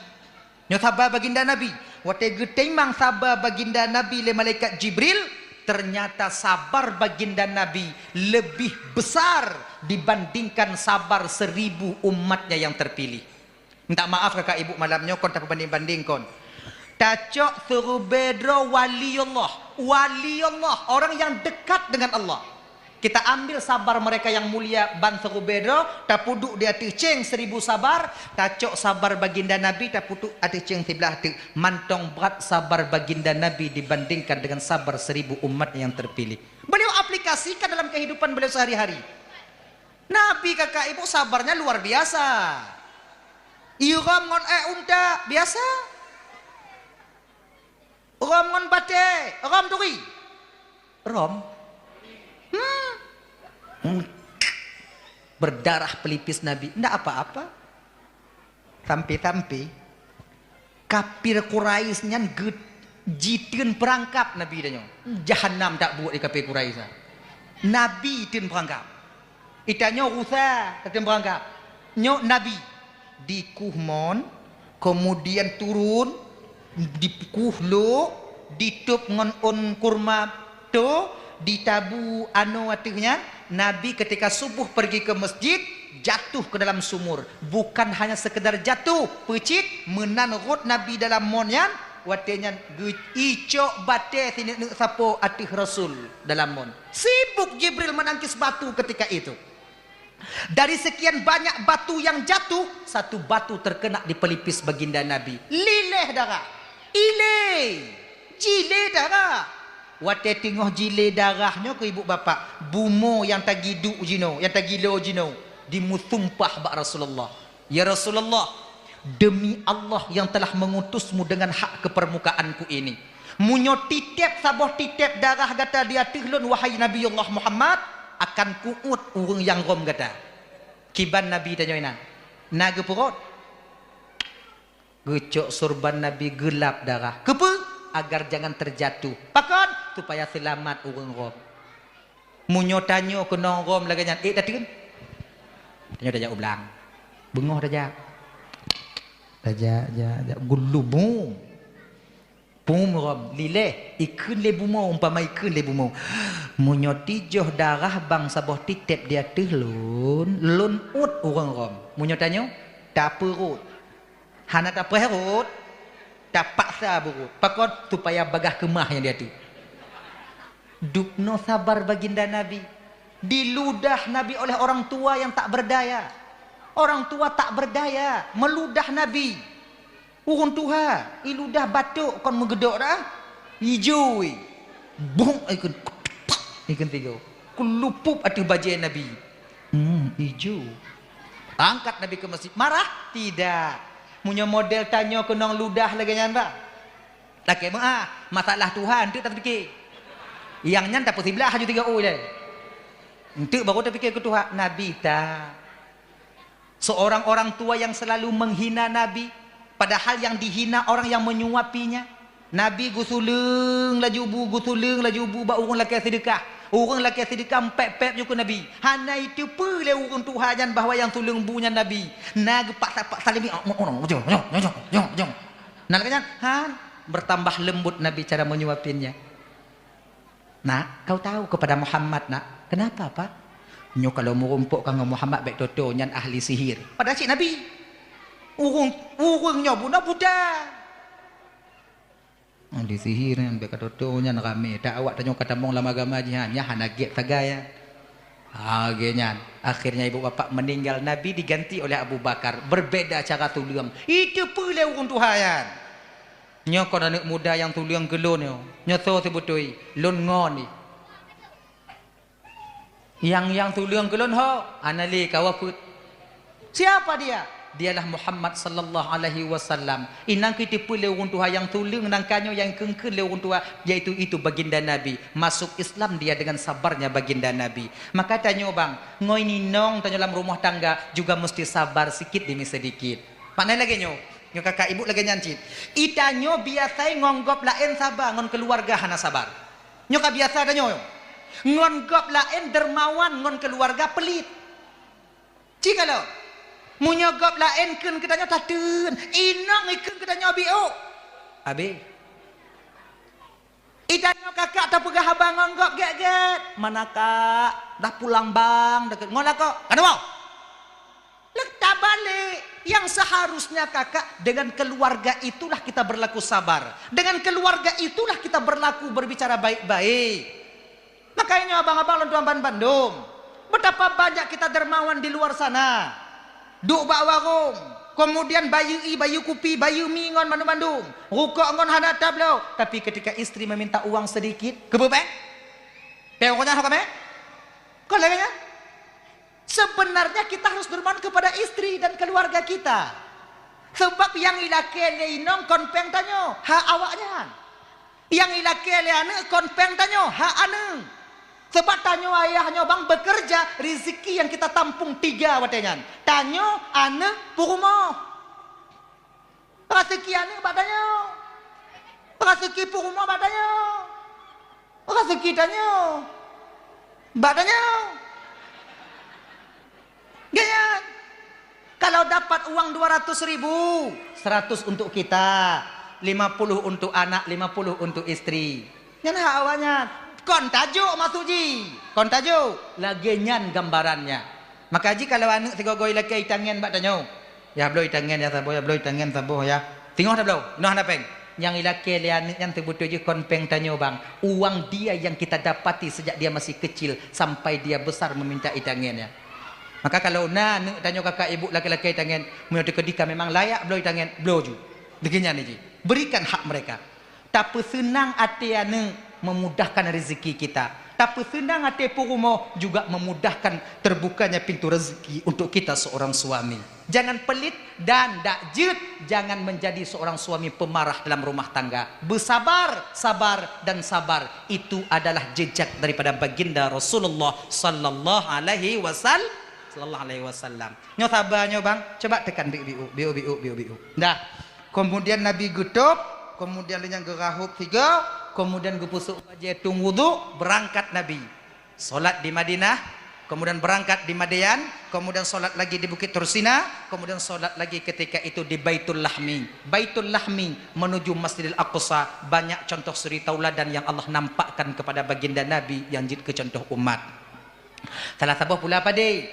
nyoe sabar baginda Nabi, watée geutimang sabar baginda Nabi lé malaikat Jibril, ternyata sabar baginda Nabi lebih besar dibandingkan sabar seribu umatnya yang terpilih. Minta maaf kakak ibu, malam nyoe kon tapeubanding-banding kon. Tacok seurubée droe wali Allah. Wali Allah, orang yang dekat dengan Allah. Kita ambil sabar mereka yang mulia ban seurubée droe, tapeuduek di ateueh céng seribu sabar, tacok sabar baginda Nabi, tapeuduek ateueh céng siblah teuk. Mantong brat sabar baginda Nabi dibandingkan dengan sabar seribu umat yang terpilih. Beliau aplikasikan dalam kehidupan beliau sehari-hari. Nabi kakak ibu sabarnya luar biasa. Irhom ngon ék unta biasa. Rhom ngon batée, rhom turi. Rhom. Hmm. Hmm. Berdarah pelipis Nabi, ndak apa-apa. Sampai-sampai kafir Quraisy nyan geu-, jiteun peurangkap Nabi tanyoe. Jahanam tabuet di kafir Quraisy nyan. Nabi teun peurangkap. Itanyoe rusa, tateun peurangkap. Nyoe Nabi dikueh mon, keumudian turun, dikueh lok, ditôb ngon ôn kurma to, ditabu anoe ateueh nyan. Nabi ketika subuh pergi ke masjid, jatuh ke dalam sumur. Bukan hanya sekedar jatuh, peucit, meunan rhot Nabi dalam mon nyan, watée nyan geu-, icok batée sineuk-neuk sapo ateueh Rasul dalam mon. Sibuk Jibril menangkis batu ketika itu. Dari sekian banyak batu yang jatuh, satu batu terkena di pelipis baginda Nabi. Lileh darah. Ilé. Jilé darah. Watée teungoh jilé darah nyoe keu ibu bapak, bumoe nyang tagiduek jinoe, nyang tagilo jinoe, dimeusumpah bak Rasulullah. Ya Rasulullah, demi Allah yang telah mengutusmu dengan hak ke permukaanku ini, meunyoe titeb saboh titeb darah gata di ateueh lôn, wahai Nabi Allah Muhammad, akan kuuet ureuëng nyang rhom gata. Kiban Nabi tanyoe inan, na geupeurot? Geucok surban Nabi geulab darah. Keupeue? Agar jangan terjatuh. Pakon? Supaya seulamat ureuëng rhom. Meunyoe tanyoe keunong rhom lagée nyan, ék tateun? Tanyoe tajak u blang. Beungoh tajak. Tajak, jak, jak. Geulubu. Pum rhom, lileh, ikheun lé bumoe, umpama ikheun lé bumoe. Meunyoe tijoh darah bang saboh titeb di ateueh lôn, lôn uet ureuëng rhom. Meunyoe tanyoe, tapeurot. Hana tapreh rot, tapaksa beurot. Pakon? Supaya bagaih keumah nyang di ateueh. Dubnoe sabar baginda Nabi. Diludah Nabi oleh orang tua yang tak berdaya. Orang tua tak berdaya, meuludah Nabi. Ureuëng tuha, iludah batok kon meugeudok dah. Ijo, bong ikheun, ikheun tiga. Keulupup ateueh bajée Nabi. Hmm, ijo. Angkat Nabi ke masjid. Marah? Tidak. Meunyoe model tanyoe keunong ludah lagée nyan, bah. Lakée meuah, masalah Tuhan, enteuk tapike. Nyang nyan tapeusiblah aju tiga ui deh. Enteuk baru tapike keu Tuhan, Nabi ta. Seorang orang tua yang selalu menghina Nabi, padahal yang dihina orang yang menyuapinya. Nabi geusuleueng laju bu, geusuleueng laju bu bak ureuëng lakée seudeukah. Ureuëng lakée seudeukah pép-pép ju keu Nabi. Hana iteupeue lé ureuëng tuha nyan bahwa nyang suleueng bu nyan Nabi. Na geupaksa-paksa lé mi, "Oh, oh, oh, jom, jom, jom, jom, jom, jom." Nah, lagée nyan, han, bertambah lembut Nabi cara menyuapinnya. "Nak, kau tahu kepada Muhammad, nak?" "Kenapa, Pak?" "Nyoe kalau meurumpok ka ngon Muhammad bék toto nyan ahli sihir." Padahal cit Nabi. Ureuëng, ureuëng nyoe bunoe buta. Ahli sihir nyan bék ka toto nyan ramé. Tak awak tanyoe ka tamong lam agama jihan, nyan hana gét sagai nyan. Ha, gét nyan. Akhirnya ibu bapak meninggal, Nabi diganti oleh Abu Bakar. Berbeda cara tuleueng. Iteupeue lé ureuëng tuha nyan. Nyoe kon aneuëk muda nyang tuleueng keu lôn nyoe. Nyoe soe seubeutôi? Lôn ngon jih. Nyang, nyang tuleueng keu lôn ho, hana lé kawa peuet. Siapa dia? Dialah Muhammad sallallahu alaihi wasallam. Inan keuh iteupeue lé ureuëng tuha nyang tuleueng nangka nyoe nyang kheun-kheun lé ureuëng tuha, yaitu itu baginda Nabi. Masuk Islam dia dengan sabarnya baginda Nabi. Maka tanyoe bang, ngon inong tanyoe lam rumoh tangga juga mesti sabar sikit demi sedikit. Makna lagée nyoe, Nyoe kakak ibu lagée nyan cit. Itanyoe biasai ngon gob laén saba, ngon keuluwarga hana sabar. Nyoe ka biasa tanyoe. Ngon gob laén dermawan, ngon keuluwarga pelit. Ci kalon, meunyoe gob laén kheun keu tanyoe tateun, inong ikheun keu tanyoe biôk. Abéh. Itanyoe kakak tapeugah haba ngon gob gét-gét. Mana kak? Dah pulang bang, deket ngon lakoe. Ka na woe? Leuta balek. Yang seharusnya kakak, dengan keluarga itulah kita berlaku sabar. Dengan keluarga itulah kita berlaku berbicara baik-baik. Makanya abang-abang lôn tuan ban bandum, betapa banyak kita dermawan di luar sana. Duek bak warong, kemudian bayeue ie, bayeue kupi, bayeue mi ngon bandum-bandum. Rukok ngon hana tabloe, tapi ketika istri meminta uang sedikit, keupeue bèe? Péng uroe nyan ho ka mè? Kon lagèe nyan? Sebenarnya kita harus dermawan kepada istri dan keluarga kita. Sebab nyang ilakèe lé inong kon pèng tanyoe, hak awaknyan. Nyang ilakèe lé aneuk kon pèng tanyoe, hak aneuk. Sebab tanyoe ayah nyoe bang bekerja, rezeki yang kita tampung tiga watèe nyan. Tanyoe, aneuk, peurumoh. Raseuki aneuk bak tanyoe. Raseuki peurumoh bak tanyoe. Raseuki tanyoe bak tanyoe. Gét nyan. Kalau dapat uang dua ratus ribu, seratus untuk kita, lima puluh untuk anak, lima puluh untuk istri. Nyan hak awaknyan. Kon tajok maksud jih. Kon tajok. Lagèe nyan gambarannya. Maka jih kalau aneuk sigoe-goe ilakèe itangen bak tanyoe, "Yah, bloe itangen yah saboh, yah, bloe itangen saboh yah." Singoh tabloe, inoe hana pèng. Nyang ilakèe lé aneuk nyan seubeutôi jih kon pèng tanyoe bang. Uang dia yang kita dapati sejak dia masih kecil sampai dia besar meminta itangen nyan. Maka kalau na aneuk tanyoe kakak ibu lakèe-lakèe itangen, meunyoe teukeudi ka memang layak bloe itangen, bloe ju. Lagèe nyan jih. Berikan hak mereka. Tapeuseunang até aneuk memudahkan rezeki kita. Tapeuseunang até peurumoh juga memudahkan terbukanya pintu rezeki untuk kita seorang suami. Jangan pelit dan dak jeuet, jangan menjadi seorang suami pemarah dalam rumah tangga. Bersabar, sabar, dan sabar. Itu adalah jejak daripada baginda Rasulullah sallallahu alaihi wasal-, sallallahu alaihi wasallam. Nyoe saba nyoe bang, coba tekan biuk-biuk, biuk-biuk, biuk-biuk. Dah. Kemudian Nabi geutôb, kemudian lheueh nyan geurahôb sigoe, kemudian geupeusôk bajèe tueng wudhu, beurangkat Nabi. Salat di Madinah, kemudian beurangkat di Madian, kemudian salat lagi di Bukit Tursina, kemudian salat lagi ketika itu di Baitul Lahmi. Baitul Lahmi menuju Masjidil Aqsa, banyak contoh suri tauladan yang Allah nampakkan kepada baginda Nabi nyang jeuet keu contoh umat. Salah saboh pula padé.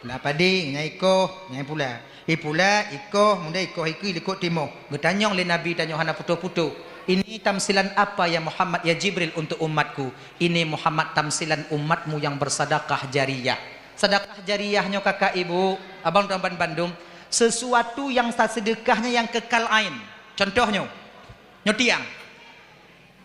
Pula padé, nyan ikoh, nyan pula. Ipula, ikoh, muda ikoh, ikui likot timoh. Geutanyong lé Nabi tanyoe hana putôh-putôh. "Ini tamsilan apa ya Muhammad, ya Jibril, untuk umatku?" "Ini Muhammad tamsilan umatmu yang bersadakah jariyah." Sadakah jariyah nyoe kakak ibu, abang tuan ban bandum, sesuatu yang saseudekahnya yang kekal ain. Contoh nyoe, nyoe tiang.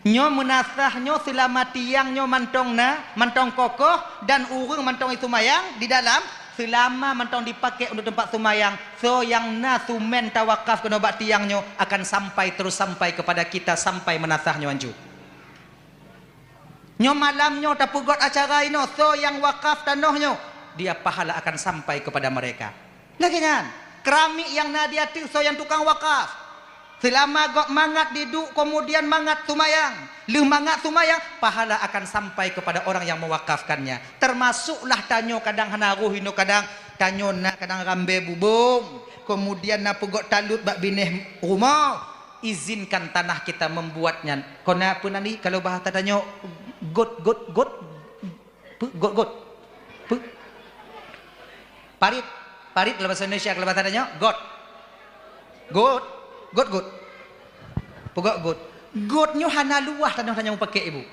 Nyoe meunasah nyoe seulama tiang nyoe mantong na, mantong kokoh, dan ureuëng mantong iseumayang di dalam, seulama mantong dipakai untuk teumpat seumayang, soe nyang na sumén tawakaf keunoe bak tiang nyoe akan sampai terus sampai kepada kita sampai meunasah nyoe anju. Nyoe malam nyoe tapeugot acara inoe, soe nyang wakaf tanoh nyoe, dia pahala akan sampai kepada mereka. Lagèe nyan, keramik nyang na di ateueh soe nyang tukang wakaf. Seulama gob mangat diduek, kemudian mangat seumayang. Lheueh mangat seumayang, pahala akan sampai kepada orang yang mewakafkannya. Termasuklah tanyoe kadang hana roh inoe kadang, tanyoe na kadang rambè bubông, kemudian na peugot talut bak binéh rumoh. Izinkan tanah kita membuat nyan. Kon na peue nan di, kalau bahasa tanyoe, got, got, got. Peu, got, got. Peu. Parit. Parit kalau bahasa Indonesia, kalau bahasa tanyoe, got. Got. Got, got. Peugot got. Got nyoe hana luwah tanoh tanyoe pakai ibu.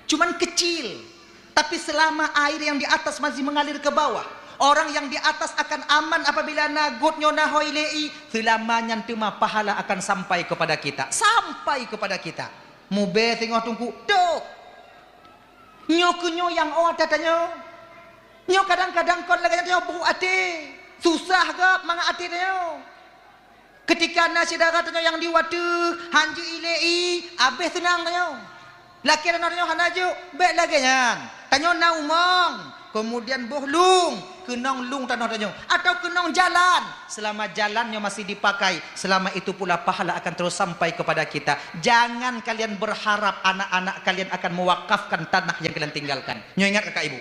Cuman kecil. Tapi selama air yang di atas masih mengalir ke bawah, orang yang di atas akan aman apabila na got nyoe na hôi lé ie, seulama nyan teuma pahala akan sampai kepada kita. Sampai kepada kita. Mubé singoh teungku, dok. Nyoe keuh nyoe nyang ôt ata tanyoe. Nyoe kadang-kadang kon lagèe nyan tanyoe brôk até. Susah gob mangat até tanyoe. Keutika na syedara tanyoe nyang di watèe, han jeuet ilèe ie, abéh seunang tanyoe. Lakèe tanoh tanyoe hana jok, bèk lagèe nyan. Tanyoe na umong, Keumudian boh lông, keunong lông tanoh tanyoe, atawa keunong jalan. Seulama jalan nyoe masih dipakai, seulama itu pula pahala akan terus sampai kepada kita. Jangan kalian berharap anak-anak kalian akan mewakafkan tanah yang kalian tinggalkan. Nyoe ingat kakak ibu.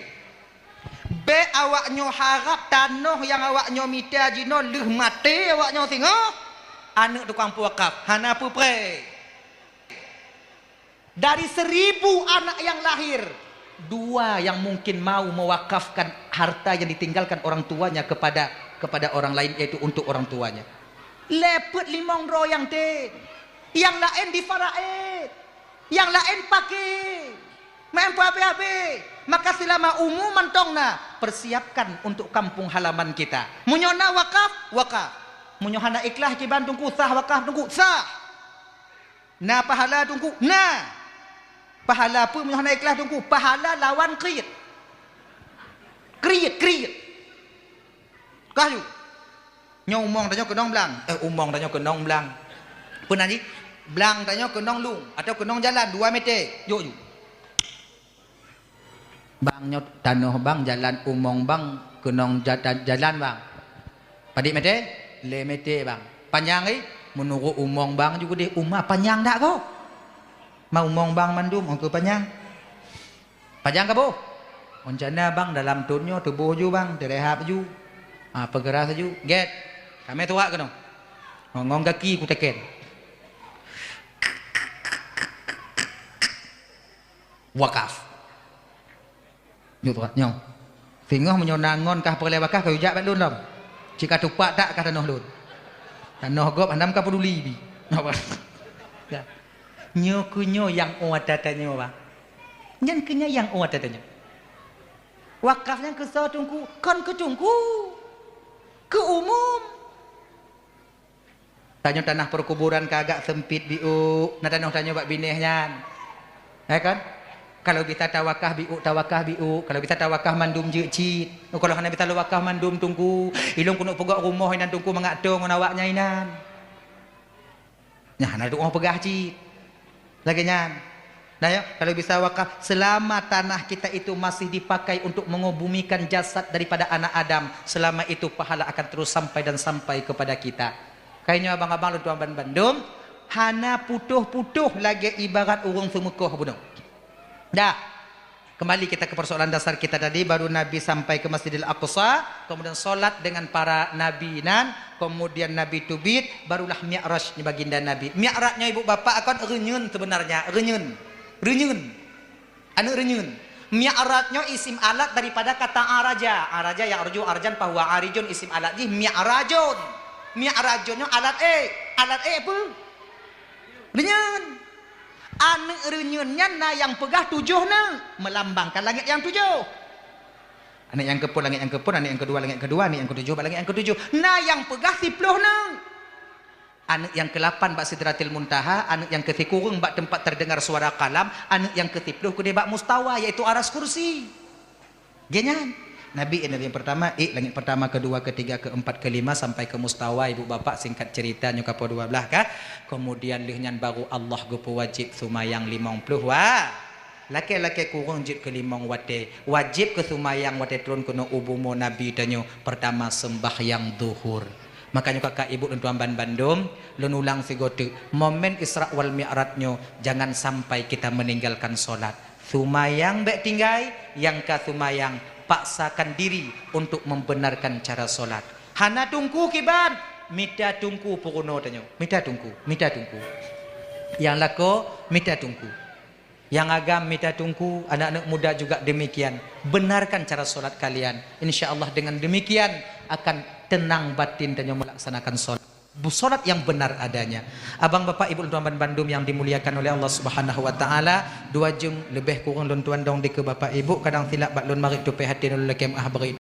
Bék awak nyoe harab tanoh nyang awak nyoe mita jinoe lheueh maté awak nyoe singoh, aneuk tukang peuwakaf, hana peupré. Dari seribu anak yang lahir, dua yang mungkin mau mewakafkan harta yang ditinggalkan orang tuanya kepada, kepada orang lain, yaitu untuk orang tuanya. Lhèe peuet limong droe nyang tem, nyang laén difaraid, nyang laén paké, meu'en peuhabéh-habéh. Maka seulama umu mantong na, persiapkan untuk kampung halaman kita. Meunyoe na wakaf, wakaf. Meunyoe hana ikhlas kiban Teungku, sah wakaf Teungku, sah. Na pahala Teungku? Na. Pahala peue meunyoe hana ikhlas Teungku? Pahala lawan kriet. Kriet, kriet. Kah ju. Nyoe umong tanyoe keunong blang. Eh, umong tanyoe keunong blang. Peue nan jih? Blang tanyoe keunong lông atawa keunong jalan dua meter. Jok ju. Bang, nyoe tanoh bang, jalan umong bang, keunong ja-, ja-, jalan bang. Padit meter? Lhèe meter bang. Panyang, eh? Meunurot umong bang ju keudeh, uma panyang dak kok? Ma umong bang mandum, ongkeu panyang. Panyang ka boh? Rencana bang, dalam thôn nyoe tuboh ju bang, teurehab ju. Ah, peugeurah ju. Gét. Kamé tuwak keunoe. Ngon, ngon gaki kuteken. Wakaf. Nyoe tuan, nyoe. Singoh meunyoe na ngon kah peureulèe wakaf, kah jak bak lôn lom. Cit ka tupak tak kah tanoh lôn. Tanoh gob hana ka peuduli bi. Ya. Nyoe keuh nyoe nyang ôt ata tanyoe, bah. Nyan keuh nyan nyang ôt ata tanyoe. Wakaf nyan keu soe Teungku? Kon keu Teungku. Keu umum. Tanyoe tanah perkuburan ka agak sempit, biuk, na tanoh tanyoe bak binéh nyan. Ya kan? Kalau bisa tawakah biuk, tawakah biuk. Kalau bisa tawakah mandum jeuet cit. Oh, kalau hana bisa lôn wakah mandum Teungku, ilôn keuneuk peugöt rumoh inan Teungku mangat tô ngon awaknyan inan. Nyan hana tuoh peugah cit. Lagèe nyan. Nah, ya, kalau bisa wakaf, selama tanah kita itu masih dipakai untuk mengebumikan jasad daripada anak Adam, selama itu pahala akan terus sampai dan sampai kepada kita. Kayaknya abang-abang lôn tuan ban bandum, hana putôh-putôh lagèe ibarat ureueng seumeukoh bunoe. Dah. Kembali kita ke persoalan dasar kita tadi, baru Nabi sampai ke Masjidil Aqsa, kemudian salat dengan para nabi nan, kemudian Nabi teubiet, barulah Mi'raj nyoe baginda Nabi. Mi'raj nyoe ibu bapak kon reunyeun sebenarnya, reunyeun. Reunyeun. Aneuk reunyeun. Mi'raj nyoe isim alat daripada kata araja. Araja ya'ruju arjan fahuwa arijun, isim alat jih mi'rajun. Mi'rajun nyoe alat ék. Alat ék peue? Reunyeun. Aneuk reunyeun nyan na nyang peugah tujoh neuk, melambangkan langét nyang tujoh. Aneuk nyang keupeuet langét nyang keupeuet, aneuk nyang keudua langét keudua, aneuk nyang keutujoh bak langét nyang keutujoh. Na nyang peugah siploh neuk. Aneuk nyang keulapan bak Sidratil Muntaha, aneuk nyang keusikureueng bak teumpat terdengar suara kalam, aneuk nyang keusiploh keudeh bak mustawa, yaitu aras kursi. Geuh nyan. Nabi, Nabi nyang pertama, ék langét pertama, keudua, keutiga, keuempat, keulima, sampai keu mustawa, ibu bapak, singkat cerita, nyoe ka poh dua blaih kah. Keumudian lheueh nyan baru Allah geupeuwajéb seumayang limong ploh wa-, lakée-lakée kureueng jeuet keu limong watée. Wajéb keu seumayang watée trôn keunoe u bumoe Nabi tanyoe, pertama seumbahyang zuhur. Maka nyoe kakak ibu lôn tuan ban bandum, lôn ulang sigoe teuk, momen Isra wal Mi'raj nyoe jangan sampai kita meninggalkan solat. Seumayang bék tinggai, nyang ka seumayang paksakan diri untuk membenarkan cara solat. Hana teungku kiban, mita teungku peurunoe tanyoe. Mita teungku, mita teungku. Nyang lakoe, mita teungku. Nyang agam, mita teungku, anak-anak muda juga demikian. Benarkan cara solat kalian. Insya Allah dengan demikian akan tenang batin tanyoe melaksanakan solat. Busolat yang benar adanya. Abang, bapak, ibu, lôn tuan ban bandum yang dimuliakan oleh Allah Subhanahu wa Taala, dua jeuem leubeh kureueng lôn tuan dong dikeue bapak ibu, kadang silap bak lôn marit tupée até lôn lakée meu'ah beurit.